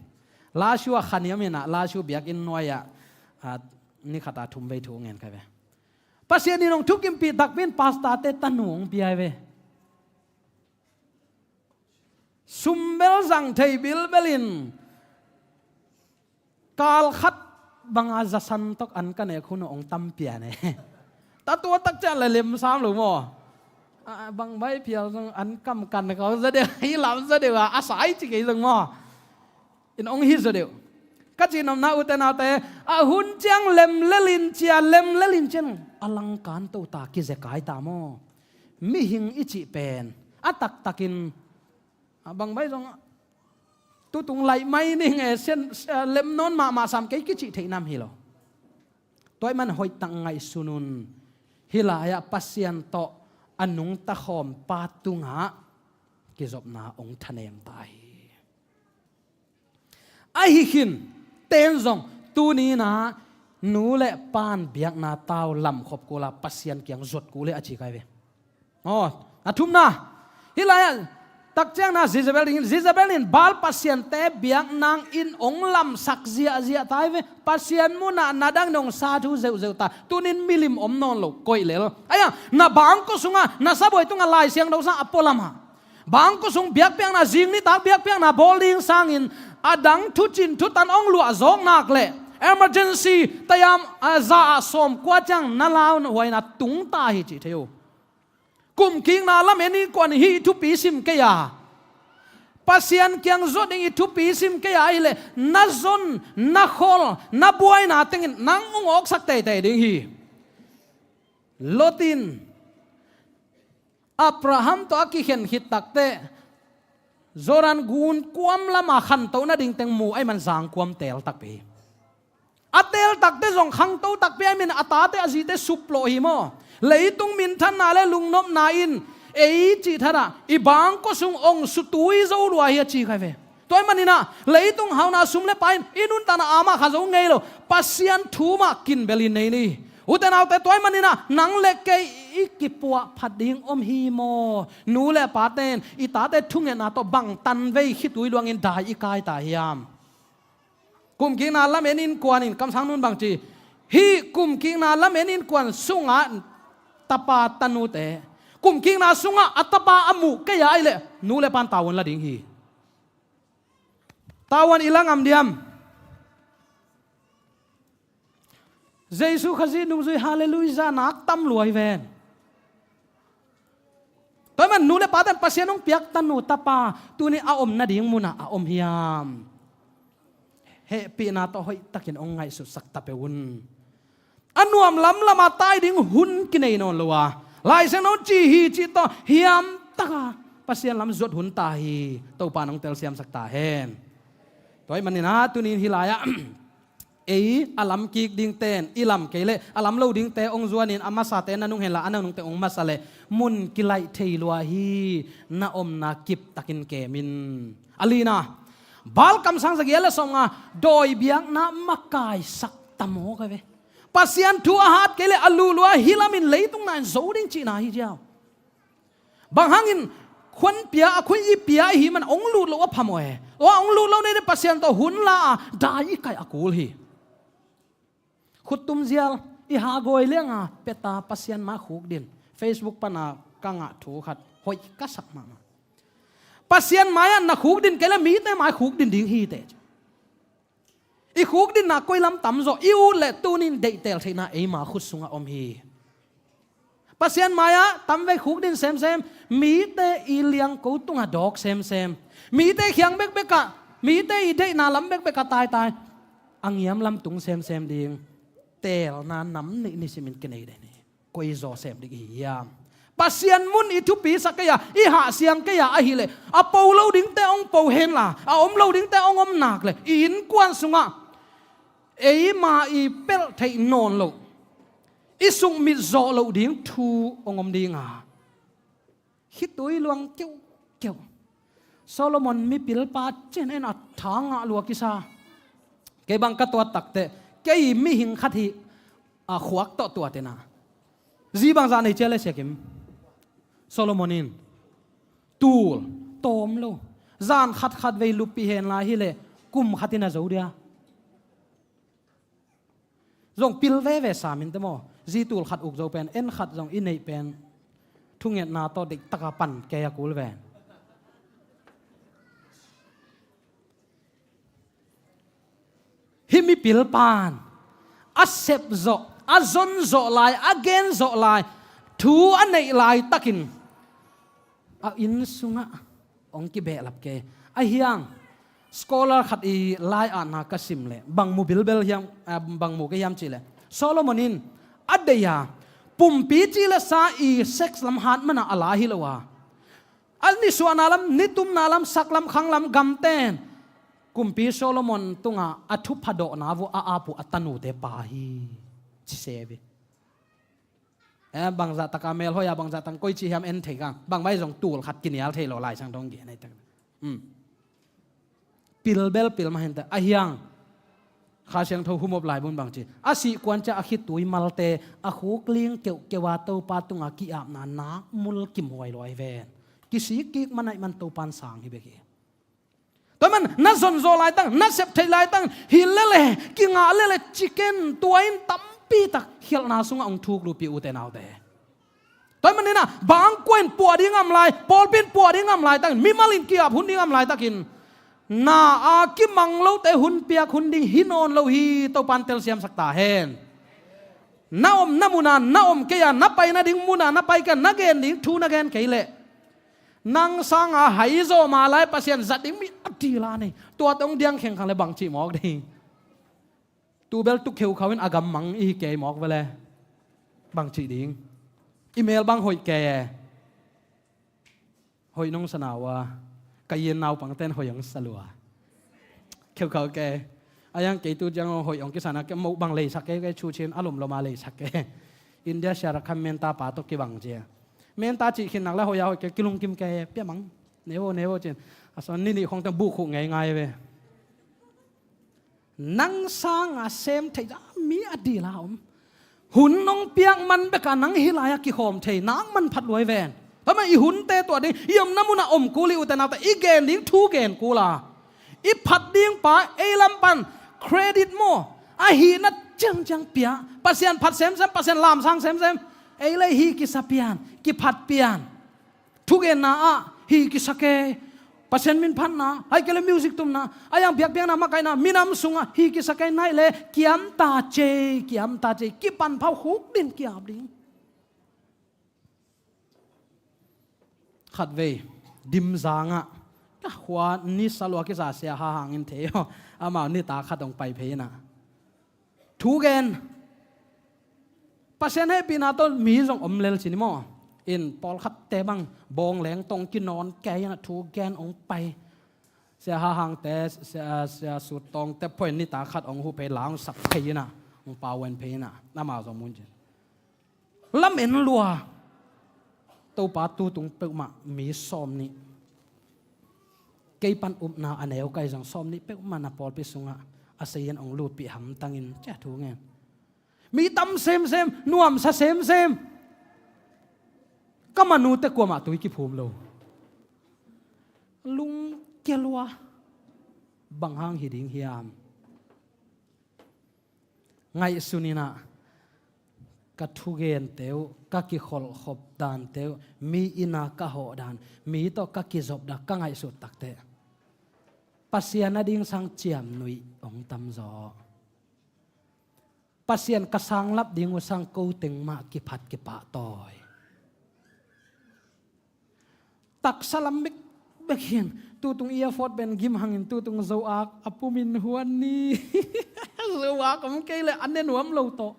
Lashu a khaniam inah Lashu biakinn nuai-ah, ah, ni khatah thum vei thu ngen kai ve. Pasian in hong thukimpih takpi in pastorte tanu hong pia hi ve. Sum bel zang thei bilbel in kal khat banga zasan tawk an ka nek hun uh hong tam pian e. Tatua tak ciang le lem sam lo maw. Ah, bang bai phial zong an kam kan kau zaw deuh, hi lam zaw deuh a, a sai ci kei zong maw. In hong hi zaw deuh. Ka cihnopna ute naute, a hun ciang lemlel in cia, lemlel in cian a langkan to ta kizekai ta maw. Mihing i cih pen a taktakin, ah, bang bai zong tutung laih mai ning e, sian, eh, lem nawn mahmah sam kei kicih theih nam hi lo. Tua ahih man hoihtak ngaihsun un. Hih lai-ah Pasian tawh a nungta khawm pa tungah kizopna hong thanem ta hi. Ahi khin ten zong tuni-in ah nu le pa'n biakna tau lamkhop kul a Pasian kiang zuat kul e a ci kai ve. Aw, a thumna. Hih lai-ah takciangna Jezebel dingin, Jezebel in Baal pasiante biak nangin hong lamsak ziahziah ta hi ve. Pasian munah na dang nong sa thu zeuhzeuh ta. Tunin milim om nawn lo koih lel. Aia, na bangkua sungah, na sabuai tungah Lai Siangtho sang a pualamah bangkua sung biakpiakna, zing nitak biakpiakna bawl ding sangin a dang thucin thutan hong luah zawk nak leh emergency tayam, a, za ah sawmkua ciang na lauhuaina tungta hi cih thei uh. Kumkikna lamen innkuan hih thupi sim kei a, Pasian kiang zuat ding i thupi sim kei a ahih leh na zon, na khol, na buaina tengin nang hong awksak teitei ding hi. Lot in Abraham tawh a kikhen khit takteh Jordan gun kuam lama khanto nading teng mu ahih man zangkuam teel takpi hi. A teel takteh zong khangto takpi ahih man a tate a zite suplawh hi maw? Leitung minthanna le lungnopna in ei cih thatah i bangkua sung hong sutui zo lua hi a ci kha ve. Tua ahih maninah leitung hauna sum le pai in i nuntakna amah kha zo ngei lo. Pasian thu mah kinbelin nei ni. Ute naute, tua ahih maninah nang le kei i kipuah phat ding om hi maw? Nu le pate in i tate thungetna tawh bang tanvei khitui luangin dai i kai ta hiam? Kumkikna lamen innkuan in kamsang nun bang ci? Hih kumkikna lamen innkuan sungah tapa tanute, kumkikna sungah a tapa a muh kei a ahih leh nu le pa'n tavuan la ding hi. Tavuan i la ngam diam? Jesu Khazih nungzui halleluiah nak tam lua hi ven. Tua ahih man nu le pate in Pasian hong piak tanu tapa tuni a om nading munah a om hiam? Hehpihna tawh hoihtakin hong ngaihsutsak ta peuh un. A nuam lamlama tai ding hun kinei nawn lo a, Lai Siangtho ci hi cih tawh hiamtaka Pasian lam zuat hun ta hi. Topa nong telsiamsak ta hen. Tua ahih maninah tunin hih lai-ah Ei a lam kik dingten i lam kei leh a lam lo dingte hong zuanin a masate na nung henla a na nungte hong masa leh mun kilaih thei lua hi. Na omna kiptakin kemin. A lina, Baal kamsang zagiat le sawmnga, dawi biakna makaisak tamawk a ve. Pasian thu a hat kei leh a luhlua hi lamin leitung na in zo ding cihna hi diau. Bang hangin khuan pia a khuih i pia ihi man hong lut loh a phamawh e. Tua hong lut lo nei le Pasian tawh hun la a dai i kaih a kul hi. Khuttum zial i hagawi lianga peta Pasian mai khukdin. Facebook pana ka ngah thu khat hoih ka sak mahmah. Pasian mai-ah na khukdin kei le mite mai khukdin ding hi teh. I khukdinna koi lam tamzaw i ut leh tunin deihtel theihna eima khut sungah om hi. Pasian mai-ah tamvei khukdin semsem, mite i liangko tungah dawk semsem, mite khiang bekbekah, mite i deihna lam bekbekah taitai, a ngiam lam tung semsem ding. Teelna nam nih nisimin kinei den hi. Koi zaw sem ding i hi hiam? Pasian mun i thupi sak kei a, i hahsiang kei a ahileh a po lo dingte hong po henla a om lo dingte hong om nak le i innkuan sungah eima i pelh theih nawn loh, i sukmit zawh loh ding thu hong om dinga, khitui luang keuhkeuh. Solomon mipilpa cin en a tha ngah lua kisa. Kei bang ka tuat takteh kei mihing khat hi. A khuak tawh tuat ina, zi bangzah nei cia le Siakim? Solomon in tul tawm lo, zan khatkhat vei luppih hen lai hileh kum khat in a zo dia. Zong pil veve samin te maw, zi tul khat uk zo pen en khat zong i neih pen thungetna tawh deiktaka pan kei a kul ven. Hih mipilpan a sep zawh, a zon zawh lai, a gen zawh lai, thu a neih laitakin a inn sungah hong kibehlap kei. A hiang scholar khat i lai-atna ka sim leh bang mu bilbel hiam, ah, bang mu ka hiam cihleh Solomon in a deih a pumpi cih le sa i sex lam hat mana a la hi lo a, a nisuahna lam, nitumna lam, saklam khanglam gamten Kumpi Solomon tungah a thupha dawhna vua a apu a tanute pa hi. Ci se ve. Eh, bangzah taka melhoih a bangzah tang koi ci hiam en thei kang. Bangmah i zong tul khat kinial thei lo lai sang dong gen ai tak. Hmm. Pil bel pil mah hente a hiang. Kha Siangtho humop lai bun bang ci a sih kuan cia a khitui malte a khukling keuhkeuh a Topa tungah ki-apna nak mul kimhuai luai ven. Kisik kik manaih man Topan sang hi bek hi. Tua man na zonzaw laitang, na sep theih laitang, hi lele, kingah lele, chicken tua in tampi tak khialhna sungah hong thuk lupi ute naute. Tua man ina bangkua in puah ding am lai, pawlpi in puah ding am laitang, mimal in kiap hun ding am laitakin na a kimang lote hun piak hun ding hi nawn lo hi. Topan telsiamsak ta hen. Na om na muna na om kei a, na pai na ding muna na pai kei a, na gen ding thu na gen kei leh nang sanga haizaw ma lai Pasian zat ding mi a dila nei. Tua tong diang khengkhang le bang cih mawk ding. Tubel tuk kheukhau in a gammang i hi kei mawk vele. Bang cih ding. I mel bang hoih kei e. Hoih nong sana ua. Ka yin naupangten hoih hong sa lua. Kheukhau kei. A yang kei tu ciang hoih hong kisana kei moh bang leisak kei kei chu chin a lomloma leisak kei. India siara kham menta pa tawh kibang cia. Menta cih khin nak la hoih a hoih kei kilungkim kei pia mang. Nevo nevo cin. A son ni nih khong teng buh khuh ngei ngai ve. Nang sanga sem thei za mi a dila om. Hun nong piak man beka nang hi lai-a kikhawm thei nak man phat luai ven. Tua man i hunte tua ding i omna muna om kul i ute naute i gen ding thu gen kul a i phat ding pa ei lam pan credit maw a hihna ciangciang pia. Pasian phat semsem, Pasian lamsang semsem. Ei le hi kisa pian, kiphat pian. Thugenna ah hi kisa kei. Pasian min phatna, hai kei le music tumna, a yang biakpiakna makaihna, minam sungah hi kisa kei naih le kiam ta cei, kiam ta cei, kipan phau khuk din kiap ding. Khatvei dimzangah ka khua ni salua kisa sia ha hangin thei aw. Amau nita khat hong pai phei ina. Thu gen. Pasian hehpihna tawh mi zong om lel ci ni maw? In pawlkhatte bang bawng leng tong kinawn kei ina thu gen hong pai. Sia Hahangte, Sia, Sia Sutawngte phoin nita khat hong huh phei, la hong sak phei inah, hong pau en phei inah, amau zong mun cin. Lamen lua. Topa tutung peuhmah mi sawm nih. Kei pan upna a neu kai zong sawm nih peuhmah na pawlpi sungah a seiin hong lutpih hamtangin cia thu ngen. Mi tam semsem, nuamsa semsem. Ka manute kuamah tui kiphum lo. Lungkia lua. Bang hang hi ding hiam? Ngaihsun inah ka thugente uh, ka kikholhkhop dante uh, mi innah ka hawh dan, mi tawh ka kizop dan ka ngaihsut takteh Pasian a ding sang ciamnuih hong tamzaw. Pasian ka sanglap ding uh sang ko teng mah kiphat kipahtawi. Taksa lam bekbek hin, tutung airport pen gim hangin tutung zo-ak a pumin huan ni. Zo-ak om kei leh a ne nuam lo tawh.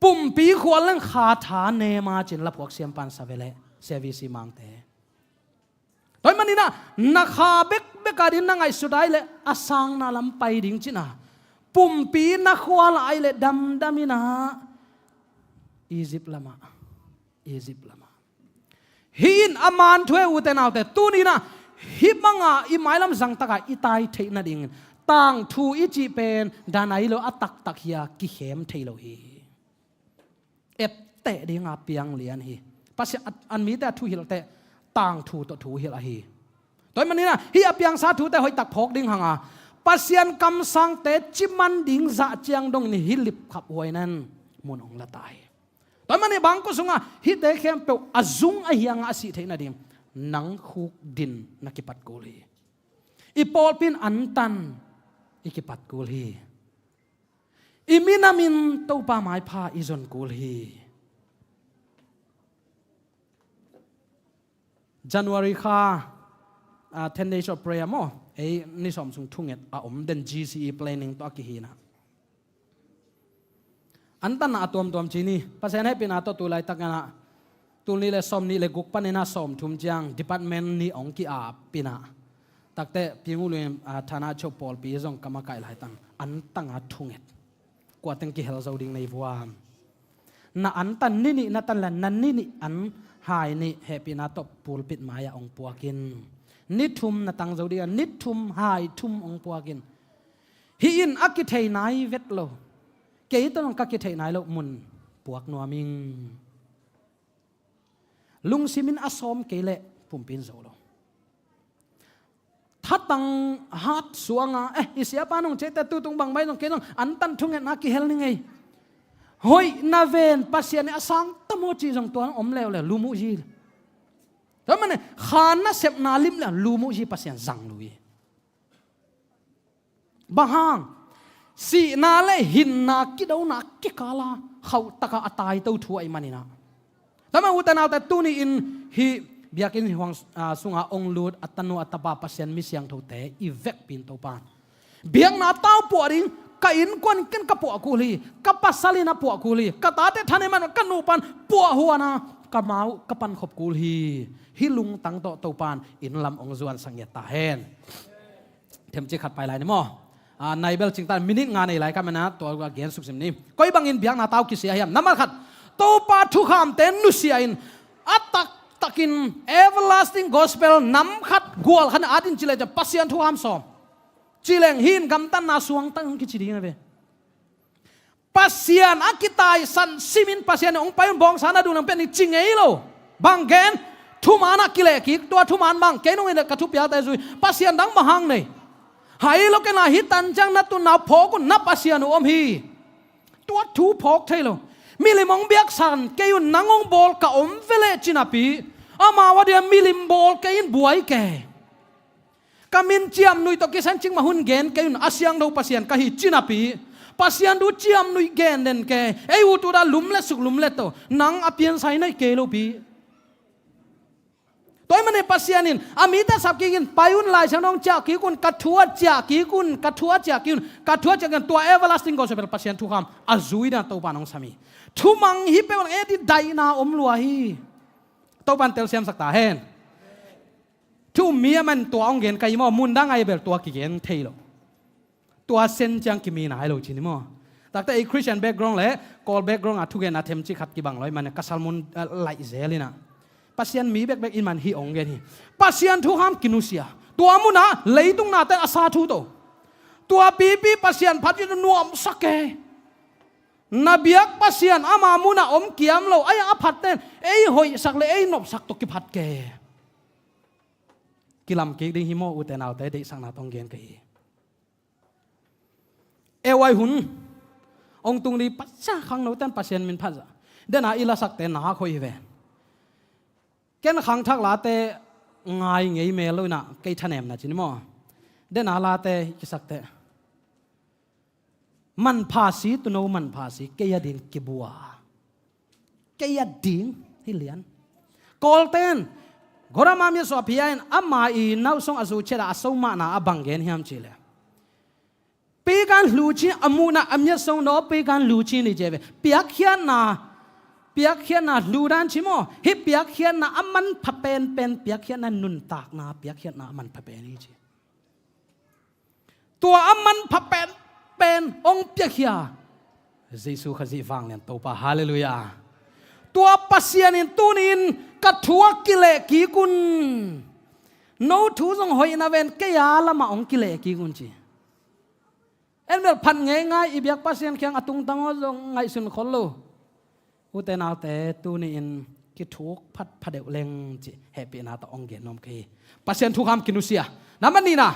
Pumpi khual leng kha tha nema cin laphuak siampan sa ve leh service mangte. Tua ahih maninah na kha bekbek adin na ngaihsut ai leh a sangna lam pai ding cina. Pumpi na khual ai leh damdam inah Egypt lamah, Egypt lamah. Hih in a man thu e, ute naute, tuninah hih banga i mailam zangtaka i tai theih nadingin tangthu i cih pen dan ai lo a taktak hi a, kikhem thei lo hi. Etteh dinga piang lian hi. Pasian an mite a thuhilh teh tangthu tawh thuhilh ahi. Tua ahih maninah hih a piangsa thute hoihtak phawk ding hanga Pasian kamsangte ciman ding zah ciang dongin hih lipkhap huai nan mun hong la ta hi. Tua ahih manin bangkua sungah hihte khempeuh a zung a hiangah a sih theih nading nang khukdin na kipat kul hi. I pawlpi in antan i kipat kul hi. I minamin Topa maipha i zon kul hi. January kha, ah, ten days of prayer maw? Ei ni sawm sung thunget a om den, G C E planning tawh a kihinah. Antanna a tuamtuam ci ni, Pasian hehpihna tawh tu laitak nganah tul nih le sawm nih le guk paninah sawm thum ciang department nih hong ki-ap inah. Takteh Pingulin, ah, thana chop pawlpi zong ka makaih laitang antanga thunget. Kua teng kihel zo ding nei vuam. Na antan ni nih na tan la, na ni nih an hai nih hehpihna tawh pulpit mai-ah hong puakin. Ni thum na tang zo ding a, ni thum hai thum hong puakin. Hih in a kithei nai vet lo. Kei tawh zong ka kithei nai lo mun puak nuam ing. Lungsimin a sawm kei leh pumpi in zo lo. Thatang hat suanga, eh, i siapa nong ciahte tutung bang mai zong kei zong antan thungetna kihel ni ngei. Hoih na ven Pasian i a sang tamaw cih zong tua om leuleu lum uh hi. Tua ahih manin kha nasepna lim le lum uh hi, Pasian zang lo hi. Bang hang? Sihna le hinna kidona kikala khauhtaka a taito thu ahih maninah. Tua ahih manin ute naute, tuni-in hih biakinn huang, ah, sunga hong lut a tanu a tapa Pasian mi siangthote i vekpi in Topa, biakna tau puah ding, ka innkuan ken ka puah kul hi, ka pasal in a puah kul hi, ka tate thanem a, ka nupa'n puah huan a, ka mau ka pankhop kul hi. Hih lungtang tawh Topa'n inn lam hong zuansak ngiat ta hen. Themcik khat pai lai ni maw? Ah, nai bel cingtan minute nga nei lai ka mena, tua gen suksim ni. Koi bangin biakna tau kisia hiam? Nambat khat, Topa thukhamte nusia in a taktakin everlasting gospel nam khat gual khat in at in ci leh ciang Pasian thukham sawm. Ci leng hih in gamtatna suangtak hong kici ding a ve. Pasian a kitaisan simin Pasian in hong pai un, bawngsa na duh nang pia ning ci ngei lo. Bang gen? Thuman ah kileh kik, tua thuman bang, kei nong in le ka thupiakte zui, Pasian dang bang hang nei? Hai lo kei na hih tan ciang na tunna phawk un, na Pasian uh om hi. Tua thu phawk thei lo. Milim hong biaksan kei un, nang hong bawl ka om ve leh ci napi, amau a dia milim bawl kei in buai kei. Ka min ciamnuih tawh kisai in cik mah hun gen kei un, a siangtho Pasian ka hi ci napi, Pasian thu ciamnuih gen den kei. Ei ut ut a lum le suk lum le tawh nang a piansa in ahi kei lo pi. Tua ahih manin Pasian in a mite sap kik in, pai un, Lai Siangtho ciah kik un, ka thu a ciah kik un, ka thu a ciah kik un, ka thu a ciah kik un, tua everlasting gospel Pasian thukham a zui dan Topa'n hong sam hi. Thumang hi peuh nang et i daihna om lua hi. Topa'n telsiamsak ta hen. Thu um mi a man tua hong gen ka hi maw, mun dang a hi bel tua kigen thei lo. Tua sen ciang kimi nai lo ci ni maw. Takte ei Christian background le Kawl background a thugen a themci khat kibang lo i man ka salmun, eh, laih zel ina. Pasian mi bekbek i man hi hong gen hi. Pasian thukham kinusia. Tua munah leitung naten a sa thu to. Tua pipi Pasian phat in nuamsak e. Na biak Pasian ama munah om kiam lo, ai a phatten ei hoihsak le ei nopsak to kiphat ke. Kilam kik ding hi maw, ute naute, deihsakna tawh hong gen ka hi. Ei hun hong tung ding, Pasian khangnoten Pasian min phat zah. Dena i lasakte nak hoih hi ve. Ken khangthak late ngai ngei mel lo ina, kei thanemna ci ni maw. Dena late kisakte manpha si, tuuno manpha si, kei a ding kibua. Kei a ding hi lian. Kawlten Gorama mi a suah phia in ama i nausong a zu chet a a so mahna a bang gen hiam cih leh, pikan hluci a muhna a miat song no pikan hluci ni cih ve. Piakkhiatna, piakkhiatna hlu dan ci maw. Hih piakkhiatna a manpha penpen, piakkhiatna nuntakna, piakkhiatna a manpha pen hi ci. Tua a manpha penpen hong piakhia Jesu Khazih vanglian Topa. Halleluiah. Tua Pasian in tuni-in ka thu ah kileh kik un. No thu zong hoihna ven, kei a lamah hong kileh kik un ci. En bel phat ngeingai i biak Pasian kiang a tungtang aw zong ngaihsun khol lo. Ute naute, tuni-in kithuk phatpha deuh leng ci hehpihna tawh hong gen nuam ka hi. Pasian thukham kinusia. Nambat nihna,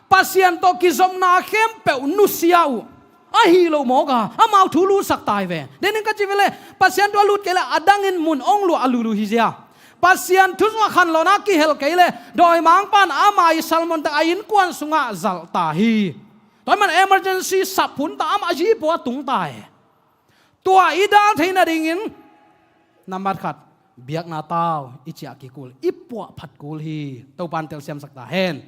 Pasian tawh kizopna khempeuh nusia uh. Ahi lo mawk a, amau thu lutsak tai ve. Denin ka ci ve le, Pasian thu a lut kei le a dangin mun hong luah a lulu hi zia. Pasian thu zong a khanlawhna kihel kei le, dawimangpa in ama i salmonte a innkuan sungah zalh ta hi. Tua man emergency sap hun ta, ama a zipaw a tung ta e. Tua i dal theih nadingin, nambat khat, biakna tau i ciah kik kul, i puah phat kul hi. Topa in telsiamsak ta hen.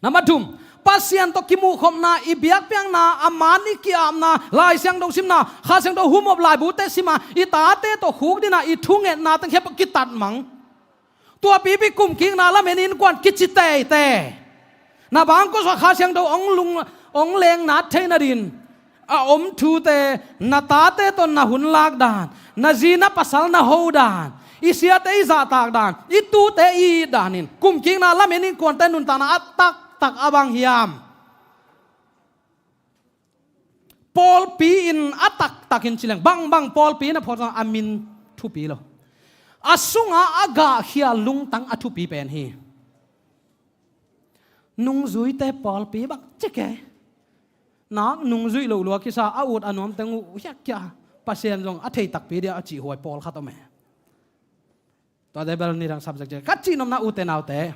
Nambat thum, Pasian tawh kimuhkhopna, i biakpiakna, a man i ki-apna, Lai Siangtho simna, Kha Siangtho humop laibute sima, i tate tawh khukdina i thungetna teng khempeuh kitatmang. Tua pipi kumkikna lamen innkuan kici teitei. Na bangkua sua Kha Siangtho hong lung, hong lengna theih nadin a om thute, na tate tawh na hun lak dan, na zi na pasal na ho dan, i siate i zahtak dan, i tute i it danin kumkikna lamen innkuante nuntakna a taktak a bang hiam? Pawlpi in a taktakin ci leng, bangbang pawlpi in a phawk zong a min thupi lo. A sunga a gahkhia lungtang a thupi pen hi. Nungzuite pawlpi bang cik e. Nak nungzuih loh lua kisa a ut a nuamteng uh hiakkia Pasian zong a thei takpi dia a cihhuai pawlkhat om e. Tua te bel nidang subject ci ka cihnopna ute naute,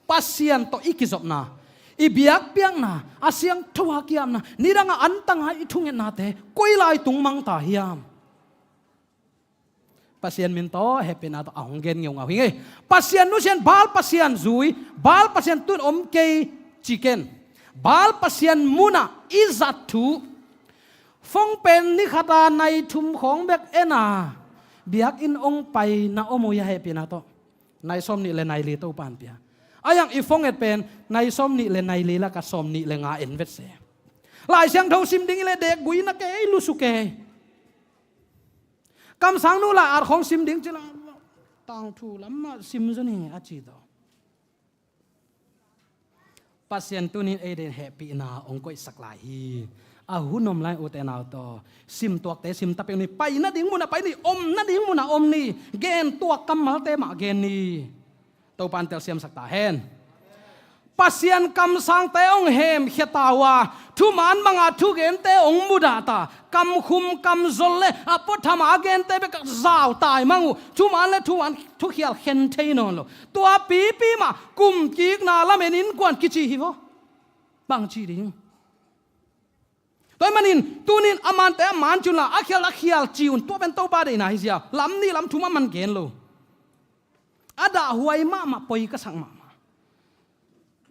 Pasian tawh i kizopna, i biakpiakna, a siangtho a ki-apna, nidang a antanga i thungetnate koi lai tung mang ta hiam? Pasian min tawh hehpihna tawh a hong gen ngeungau hi ngei. Pasian nusia in Baal pasian zui, Baal pasian tun om kei ci ken. Baal pasian munah i zat thu. Fong pen ni khata nai thum khawng bek ena biakinn hong paina om uh hi a, hehpihna tawh. Nai sawm nih le nai li Topa in pia. A yang i fong et pen nai sawm nih le nai li laka sawm nih le nga en vet se. Lai Siangtho sim ding i le dek gui na kei, lusu kei. Kamsang nu lai at khawng sim ding ci la, tangthu lam mah sim zaw ni a ci tawh. Pasian tunin ei den hehpihna hong koihsak lai hi. A hun om lai ute nau tawh sim tuakte sim ta peuh ni, pai nading munah pai ni, om nading munah om ni, gen tuak kammalte mah gen ni. Topa in telsiamsak ta hen. Pasian kamsangte hong hemkhia ta uh a, thuman banga thugente hong mudah ta, kamkhum kamzol le a puathama a gente bek zau taimang uh, thuman le thuman thukhial khen thei nawn lo. Tua pipi mah kumkikna lamen innkuan kici hi vaw. Bang ci ding? Tua ahih manin tunin a mante a man ci unla, a khial a khial ci un, tua pen Topa deihna hi zia. Lam nih lam thum a man gen lo. A dahhuai mahmah, poi ka sak mahmah.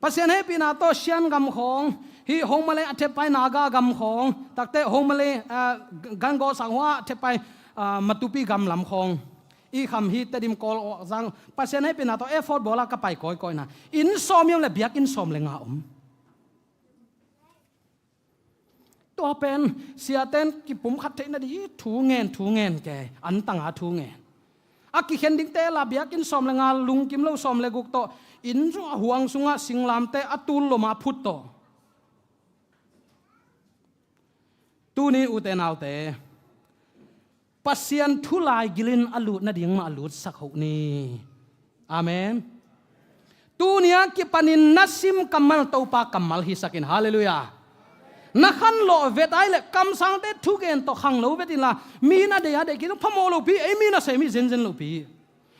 Pasian hehpihna tawh Shan gam khawng, hih Homaleng a theppai Naga gam khawng, takte Homaleng, ah, Gangaw sang hua a theppai, ah, Matupi gam lam khawng. I kham hi Tedim Kawl awk zang Pasian hehpihna tawh effort bawl a ka pai kawikawina. Inn sawm i om le biakinn sawm le nga om. Tua pen siaten kipumkhat theihna ding thu ngen, thu ngen ke, antanga thu ngen. A kikhen dingte la biakinn sawm le nga, lungkim lo sawm le guk tawh inn sungah, huang sungah singlamteh a tul loma phut tawh. Tuni ute naute, Pasian thu lai gilin a lut nading mah a lutsak hoh ni. Amen. Tuni a kipanin na sim kammal Topa kammal hisakin. Halleluiah. Na khanlawh vet ai le kamsangte thugen tawh khanglo vet inla, mi na deih a deih kei lo phamawh lopi, ei mi na sem hi zenzen lopi.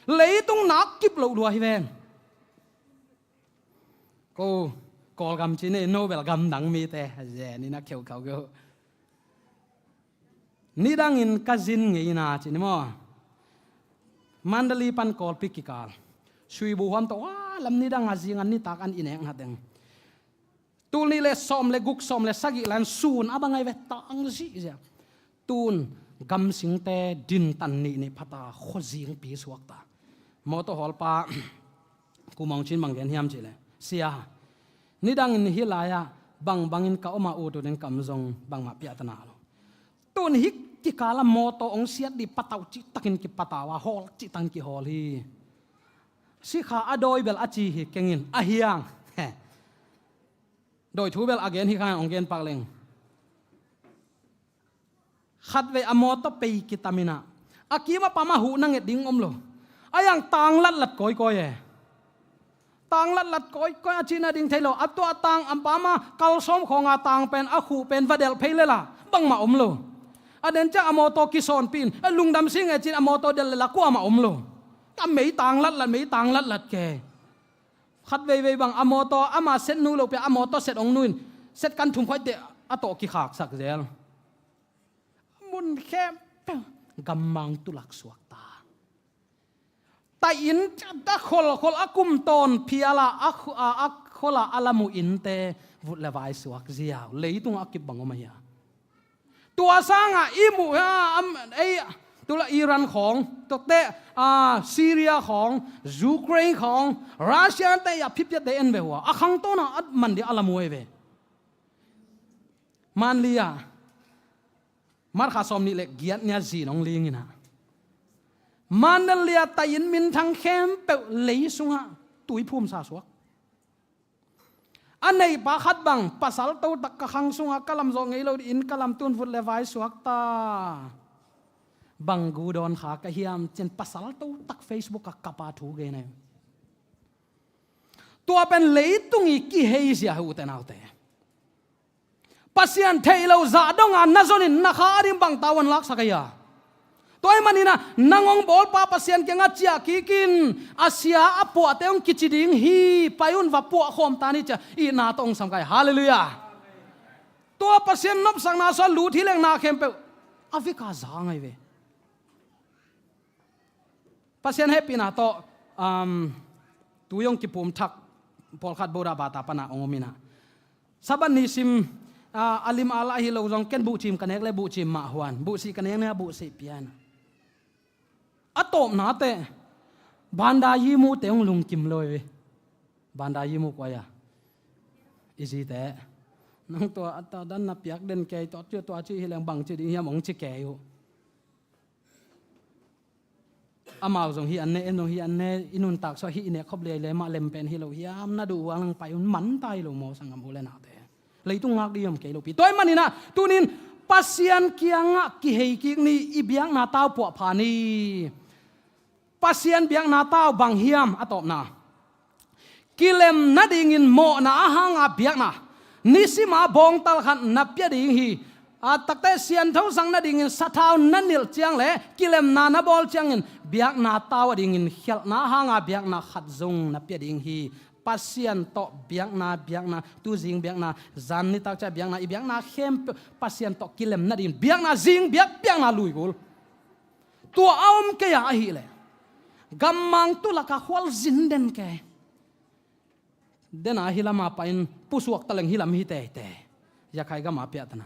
Leitung nak kip loh lua hi ven. Ko Kawlgam ci ni, Nobel gamdang mite zen in a kheukhau keu. Nidangin ka zin ngeina ci ni maw? Mandalay pan Kawlpi kikal. Suibu huam tawh a lam nidang a zing an nitak an i nek na teng. Tul nih le sawm le guk, sawm le sagih lan sun a bang ai ve, tang zihziah. Tun gamsingte dintan nih nih phata khuazingpi suakta. Mawtaw hawlpa Kumawng Cin bang gen hiam cihleh, sia, nidangin hih lai-ah bangbangin ka om a, ut utin ka om zong bangmah piahtana lo. Tun hih kikala mawtaw hong siat dih patau cihtakin kipatau a, hawl cihtakin kihawl hi. Sikha a dawi bel a ci hi kengin a hiang. Dawi thu bel a gen hi kha hong gen pak leng. Khatvei a mawtaw pei kitamin ah, a kim a pam a huh na nget ding om lo. A yang tang latlat kawikawi e. Tang latlat kawikawi a cihna ding thei lo. A tua tang a pam a kalsawm khawnga tang pen a khuh pen va delh phei lela bangmah om lo. A den ciang a mawtaw kisawnpih in, a lungdam si nge cin a mawtaw delh lela kuamah om lo. A mei tang latlat, mei tang latlat ke. Khat veivei bang a mawtaw ama set nu lo pia, a mawtaw set hong nu in set kan thum khuaite a tawh kikhaksak zel. Mun khempeuh gammang tulak suakta. Taih inn a kholkhol a kum tawn phiala a khu-, a, a khola a lamu innte vut le vai suak ziau. Leitung a kip bang om ahi a. Tua sangah i muh a, am, ei, tula Iran khawng, tuate, a, Syria khawng, Ukraine khawng, Russia te a phiphiate en ve hua. A khangtawna a man dia a lamu ei ve. Manli ah March kha sawm nih le giat nia zin hong ling inah, Mandalay ah taih inn minthang khempeuh lei sungah tui phumsa suak. A neihpa khat bang, pasal totak ka khang sungah ka lamzawh ngei lo dih in ka lamtun vut le vai suakta. Bang gu dawn kha ka hiam cin pasal totak Facebook ah kapa thu gen ei. Tua pen leitung i kihei zia hi ute naute. Pasian theih lo zah donga na zonin na kha a ding bang tau an laksak ahi a. Tua ahih maninah nang hong bawlpa Pasian kiangah ciah kikin a sia a puahte hong kici ding hi, pai un va puah khawm ta ni cia itna tawh hong sam kai. Halleluiah. Tua Pasian nopsakna sua lut hi leng na khempeuh a vika za ngai ve. Pasian hehpihna tawh, um, tui hong kipum thak pawlkhat Bodh a bata pana hong om inah. Sabbath ni sim, ah, a lim a la ahi lo zong ken buhcim ka nek le buhcim mah huan. Buhsih ka nek nia buhsih pia inah. A tawpnate, Banda Yimu te hong lungkim lo ei ve. Banda Yimu kua ia. I zite. Nang tua a ta dan na piak den kei tawh tua tua ci hi leng bang ci ding hiam hong ci kei uh. Amau zong hi an ne, en zong hi an ne, i nuntak suah hi i nek khop liai le mah lem pen hi lo hiam, na duh uang lang pai un man tai lo maw sanggam u le nate. Leitung ngak dih om kei lo pi. Tua ahih maninah tunin Pasian kiangah kihei kik ni, i biakna tau puahpha ni. Pasian biakna tau bang hiam a tawpna. Kilem nadingin mawhna a hanga biakna, nisima bawngtal khat na pia ding hi. A takte siantho zang nadingin sathau na nilh ciang le kilemna na bawl ciangin biakna tau a dingin khialhna a hanga biakna khat zong na pia ding hi. Pasian tawh biakna, biakna, tuzing biakna, zan nitak ciah biakna, i biakna khempeuh Pasian tawh kilem nadingin biakna zing biak, biakna lui kul. Tua a om kei a ahileh gammang tulaka khualzin den kei. Dena hi lama pain pusuak taleng hi lam hi teitei. Yakhai gama piahtana.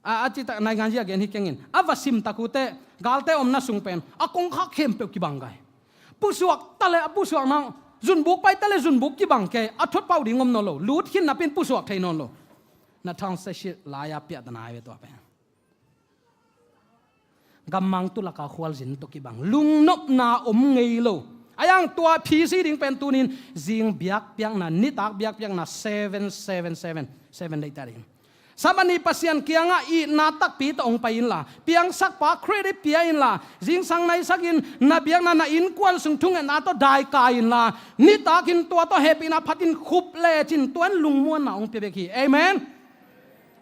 A, a citak naingan zia gen hi kengin. A va sim tak uh teh, galte omna sung pen a kongkhak khempeuh kibang gai. Pusuak ta leh a pusuakna, zunbuk pai ta leh zunbuk kibang kei. A thot pau ding om nawn lo. Lut khin napi-in pusuak thei nawn lo. Na thang se shi lai-a piahta nai ve tua pen. Gammang tu laka khualzin tawh kibang. Lungnopna om ngei lo. A yang tua phisi ding pen tuni-in zing biakpiakna, nitak biakpiakna, seven, seven, seven, seven day ta ding. Sabbath ni Pasian kiangah itna takpi tawh hong pai inla, piangsakpa credit pia inla, zingsang naisakin na biakna, na innkuan sung thungetna tawh daikai inla, nitakin tua tawh hehpihna phatin khup lecin tua in lungmuanna hong pia bek hi. Amen.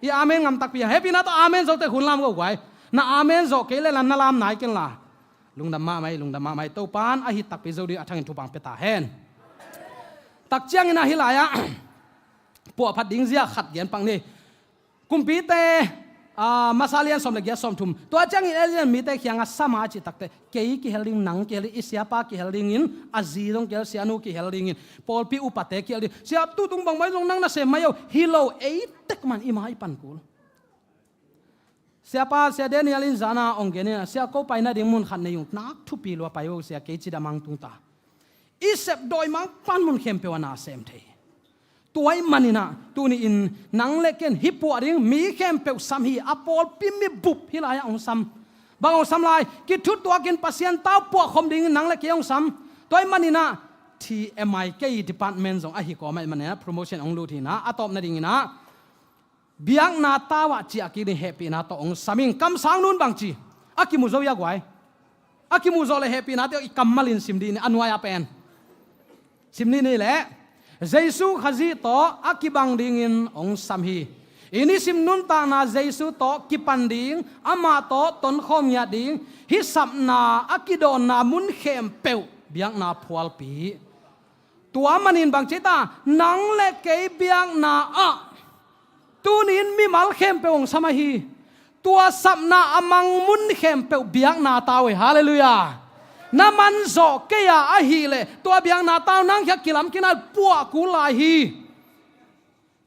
I amen ngam takpi a. Hehpihna tawh amen zo teh hun lam ko guai. Na amen zo kei leh la na lam nai kenla. Lungdam mahmah hi, lungdam mahmah hi. Topa'n a hih takpi zo ding a thangin thupha hong pia ta hen. Tak ciangin a hih lai-ah puahphat ding zia khat gen pak ni. Kumpite, a, Masa lian sawm leh giat, sawm thum. Tua ciangin Elijah in mite kiangah, sam a, a cih tak teh, kei kihel ding, nang kihel ding, i siapa kihel dingin, a zi zong kihel, sianu kihel dingin, pawlpi upate kihel ding. Sia, tutung bang mai zong nang na sem mai o. Hi lo, ei tek man i ma i pan kul. Siapa, Sia Daniel in zan-a hong gen in, sia, ko paina ding mun khat nei ung, nak thupi lua pai o sia, kei cidam hong tung ta. I sep dawimangpa'n mun khempeuh ah na sem thei. Tua ahih manin ah, tuni-in nang leh ken hih puah ding mi khempeuh sam hi. A pawlpi mi bup hih lai-ah hong sam. Bang hong sam lai? Kithutuakin Pasian tau puah khawm dingin nang leh kei hong sam. Tua ahih manin ah, T M I K department zong ahi kawm ahih manin ah, promotion hong lut hi-in ah, a tawpna dingin ah, biakna tau ah ciah kik ding hehpihna tawh hong sam ing. Kamsang nu'n bang ci? A kimu zo hia guai? A kimu zawh leh hehpihna tawh i kammalin sim dih ni, a nuai-a pen. Sim ni ni leh, Jesu Khazih tawh a kibang dingin hong sam hi. I nisim nuntakna Jesu tawh kipan ding, amah tawh tonkhawm ngiat ding, hih sapna a kidawnna mun khempeuh biakna phualpi. Tua manin bang ci ta, nang leh kei biakna ah tuni-in mimal khempeuh hong sam ahi. Tua sapna a mang mun khempeuh biakna tau hi. Halleluiah. Na man zawh kei a ahih leh tua biakna tau nang kiang kilam kik nai, puah kul lai hi.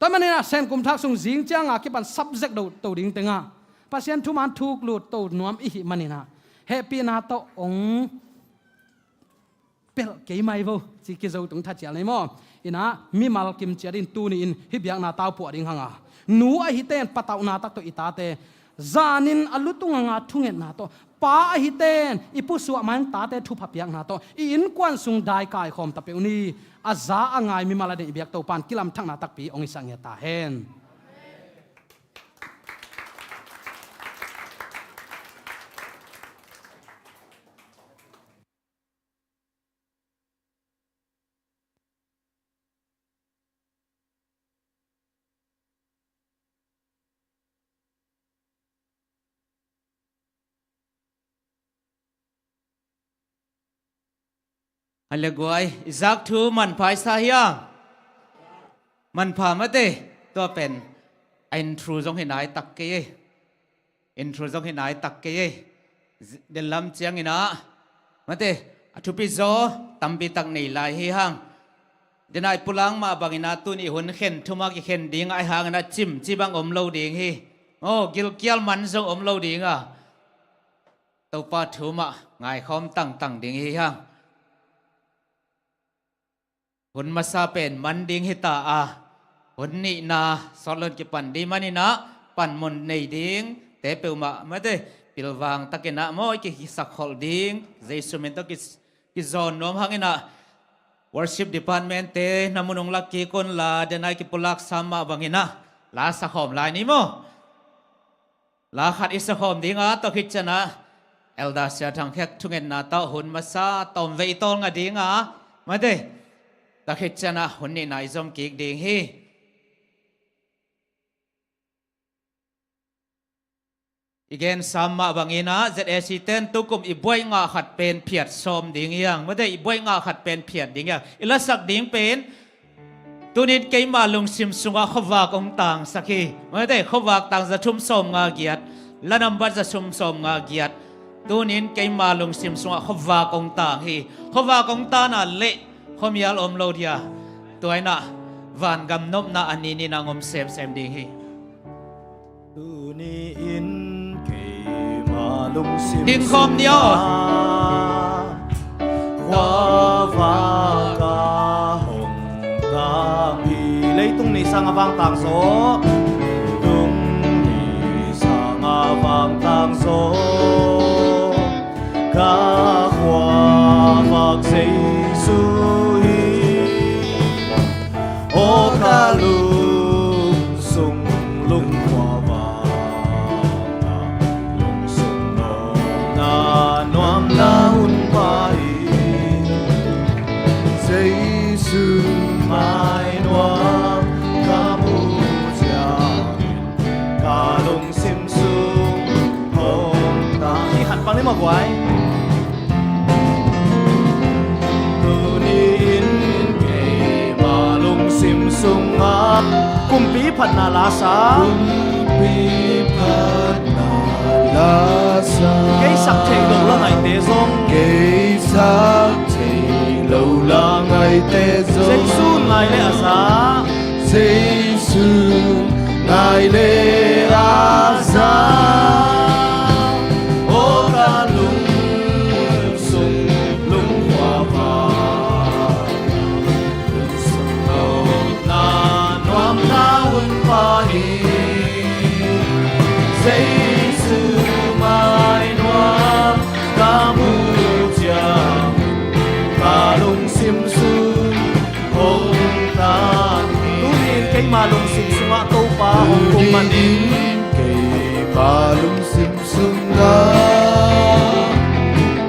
Tua manin ah Senkum Thak sung zing ciang a kipan subject do to ding teng ah, Pasian thuman thuk lut to nuam i hih manin ah, hehpihna tawh hong pelh kei mai vo, ci kizo tung tha cial nei maw? In ah, mimal kim ciat in tuni-in hih biakna tau puah ding hang a, nu ahite'n patauhna tak tawh i tate, zanin a lutung hang a thungetna tawh, pa ahite'n i pusuah mai-in tate thupha piakna tawh, i innkuan sung daikai khawm ta peuh ni. A za a ngai mimal a ding i biak Topa'n kilamthakna takpi hong hisak ngiat ta hen. Hale guai, i zak thu manpha i sa hia? Manpha mate, tua pen a intro zong hi nai tak kei e. Intro zong hi nai tak kei e. Dellam ciangin ah, mate, a thupi zaw tampi tak nei lai hi hang. Denai pulang mah bangin ah tuni hun khen thuma kikhen ding a, ahi hangin ah cimci bang om lo ding hi. Aw, gilkial man zong om lo ding a, Topa thu mah ngaikhawm tangtang ding hi hang. Hun masa pen man ding hi ta a, hun nihna sawt lo-in kipan ding manin ah panmun nei dingte peuhmah mate, pilvang takin ah maw i kihisak kholh ding, Jesu min tawh ki, kizawn nuam hangin ah, worship department-te na mun hong lak kik unla, denai kipulak sam mah bangin ah la sakhawm lai ni maw? La khat i sakhawm ding a, tua khit ciangin ah Elder Sia Thang Khek thungetna tawh hun masa tawmvei i tawlnga ding a, mate, tua khit ciangin ah hun nihna i zom kik ding hi. I gen sam mah bangin ah, Z A C ten tukum i buaih ngah khat pen phiat sawm ding hi hang, mate, i buaih ngah khat pen phiat ding hi hang. I lasak ding pen Tunin keima lungsim sungah khuavak hong tangsak hi. Mate, khuavak tang za thum sawm nga giat, la nambat za thum sawm nga giat. Tunin keima lungsim sungah khuavak hong tang hi. Khuavak hong tang a leh khuamial om lo dia, tua in ah vangam nopna a ni ni-in ah hong om semsem ding hi. Tuni-in keima lungsim dingkhawm ni aw. Sungah khuavak a hong tang hi. Leitung ni sang a vangtang zaw, leitung ni sang a vangtang zaw, ka khuavak Jesu hi. Aw ka lungsung lungkhuavak, lungsung nuamna, nuamna hun pha hi. Jesu mai nuam ka muh ciangin ka lungsim sung hong tang hi. Khat bang ni maw guai. Tuni-in keima lungsim sungah kumpi phatna lasa, kumpi phatna lasa, kei sak theih loh la ngaihte zong, kei sak theih loh la ngaihte zong, Jesu ngai le a za, Jesu ngai le a za. Aw ka lungsung lungkhuavak, lungsung nuamna, nuamna hun pha hi. Jesu mai nuam ka muh ciang ka lungsim sung hong tang hi. Tuni-in keima lungsim sungah Topa hong tung man in. Tuni-in keima lungsim sungah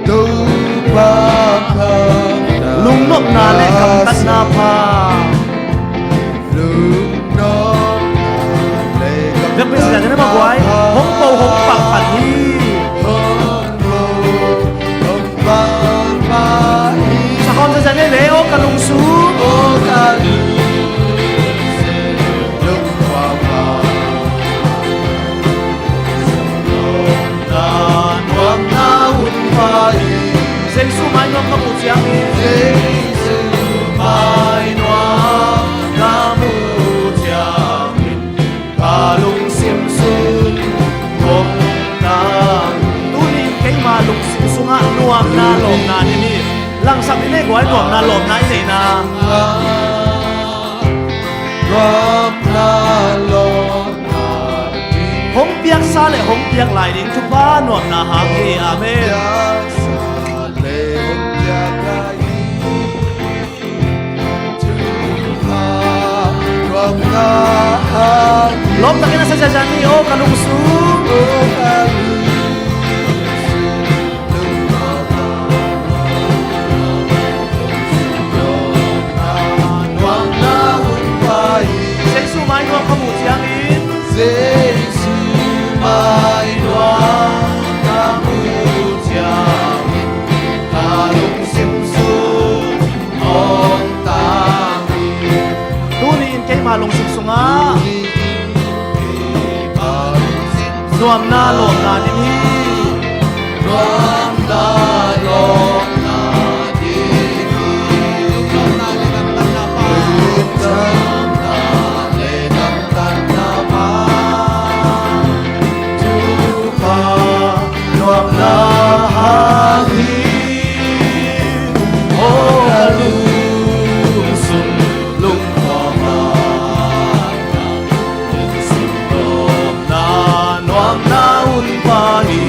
Topa phatna, lungnopna le gamtatna pha. Lungnopna le gamtatna pha. Biakpiak Siazian in a maguai, hong po hong pak phat hi. Hong po hong pak phat hi. Sakhawm Siazian in le, aw ka lungsung, aw ka lungsung lungkhuavak, nuamna hun pha hi. Jesu mai nuam ka muh ciangin, Jesu mai nuam ka muh ciangin ka lungsim sung hong tang hi. Tuni-in keima lungsim sungah nuamna lawpna ni ni. Langsak ni nei guai, nuamna lawpna i neihna. Nuamna lawpna ni. Hong piaksa le hong piak lai ding thupha nuamna hang hi. Amen. Lawm takin a sa ziazia ni, aw ka lungsung. Jesu mai nuam ka muh ciangin. Jesu mai nuam ka muh ciangin ka lungsim sung hong tang hi. Tuni-in keima lungsim sungah nuamna lawpna ding hi. Nuamna lawpna ding hi. Nuamna le gamtatna pha, thupha nuamna hang hi. Aw ka lungsung lungkhuavak, lungsim nuamna, nuamna hun pha hi.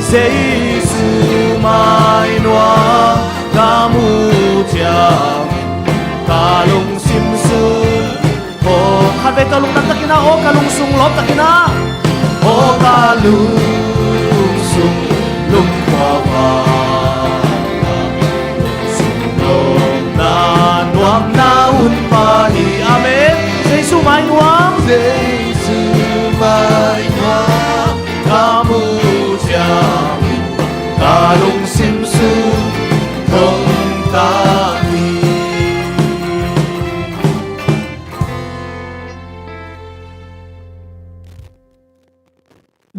Jesu mai nuam ka muh ciangin ka lungsim sung Aw, khatvei tawh lungdam takin ah, aw ka lungsung lawm takin ah. Aw ka lungsung lungkhuavak, lungsung lawmna nuamna hun pha hi. Amen. Jesu mai nuam. Jesu mai nuam ka muh ciangin ka lungsim sung hong tang hi.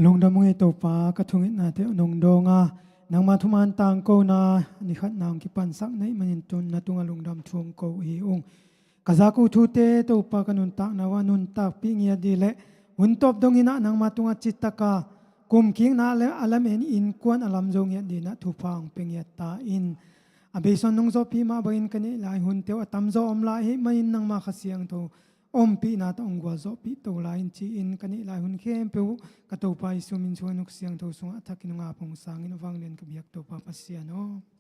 Lungdam ung ei Topa, ka thungetnate nong dawng a, nangma thuman tangkona ni khatna hong kipansak na hih manin tun na tungah lungdam thu hong ko hi ung. Ka zak uh thute Topa ka nuntakna uh ah nuntakpih ngiat dih le hun tawp dongin ah nangma tungah citaka kumkikna le a lamen innkuan a lam zo ngiat dih in ah thupha hong pia ngiat ta in. A beisa nong zawhpih mah bangin ka neih lai hunte uh a tamzaw om lai ahih manin nangma Kha Siangtho ompihna tawh hong gualzawhpih to lai in ci-in ka neih lai hun khempeuh uh ka Topa Jesu min sungah Nung Siangtho sungah a thakin hong ap hong sangin a vanglian ka biak Topa Pasian aw.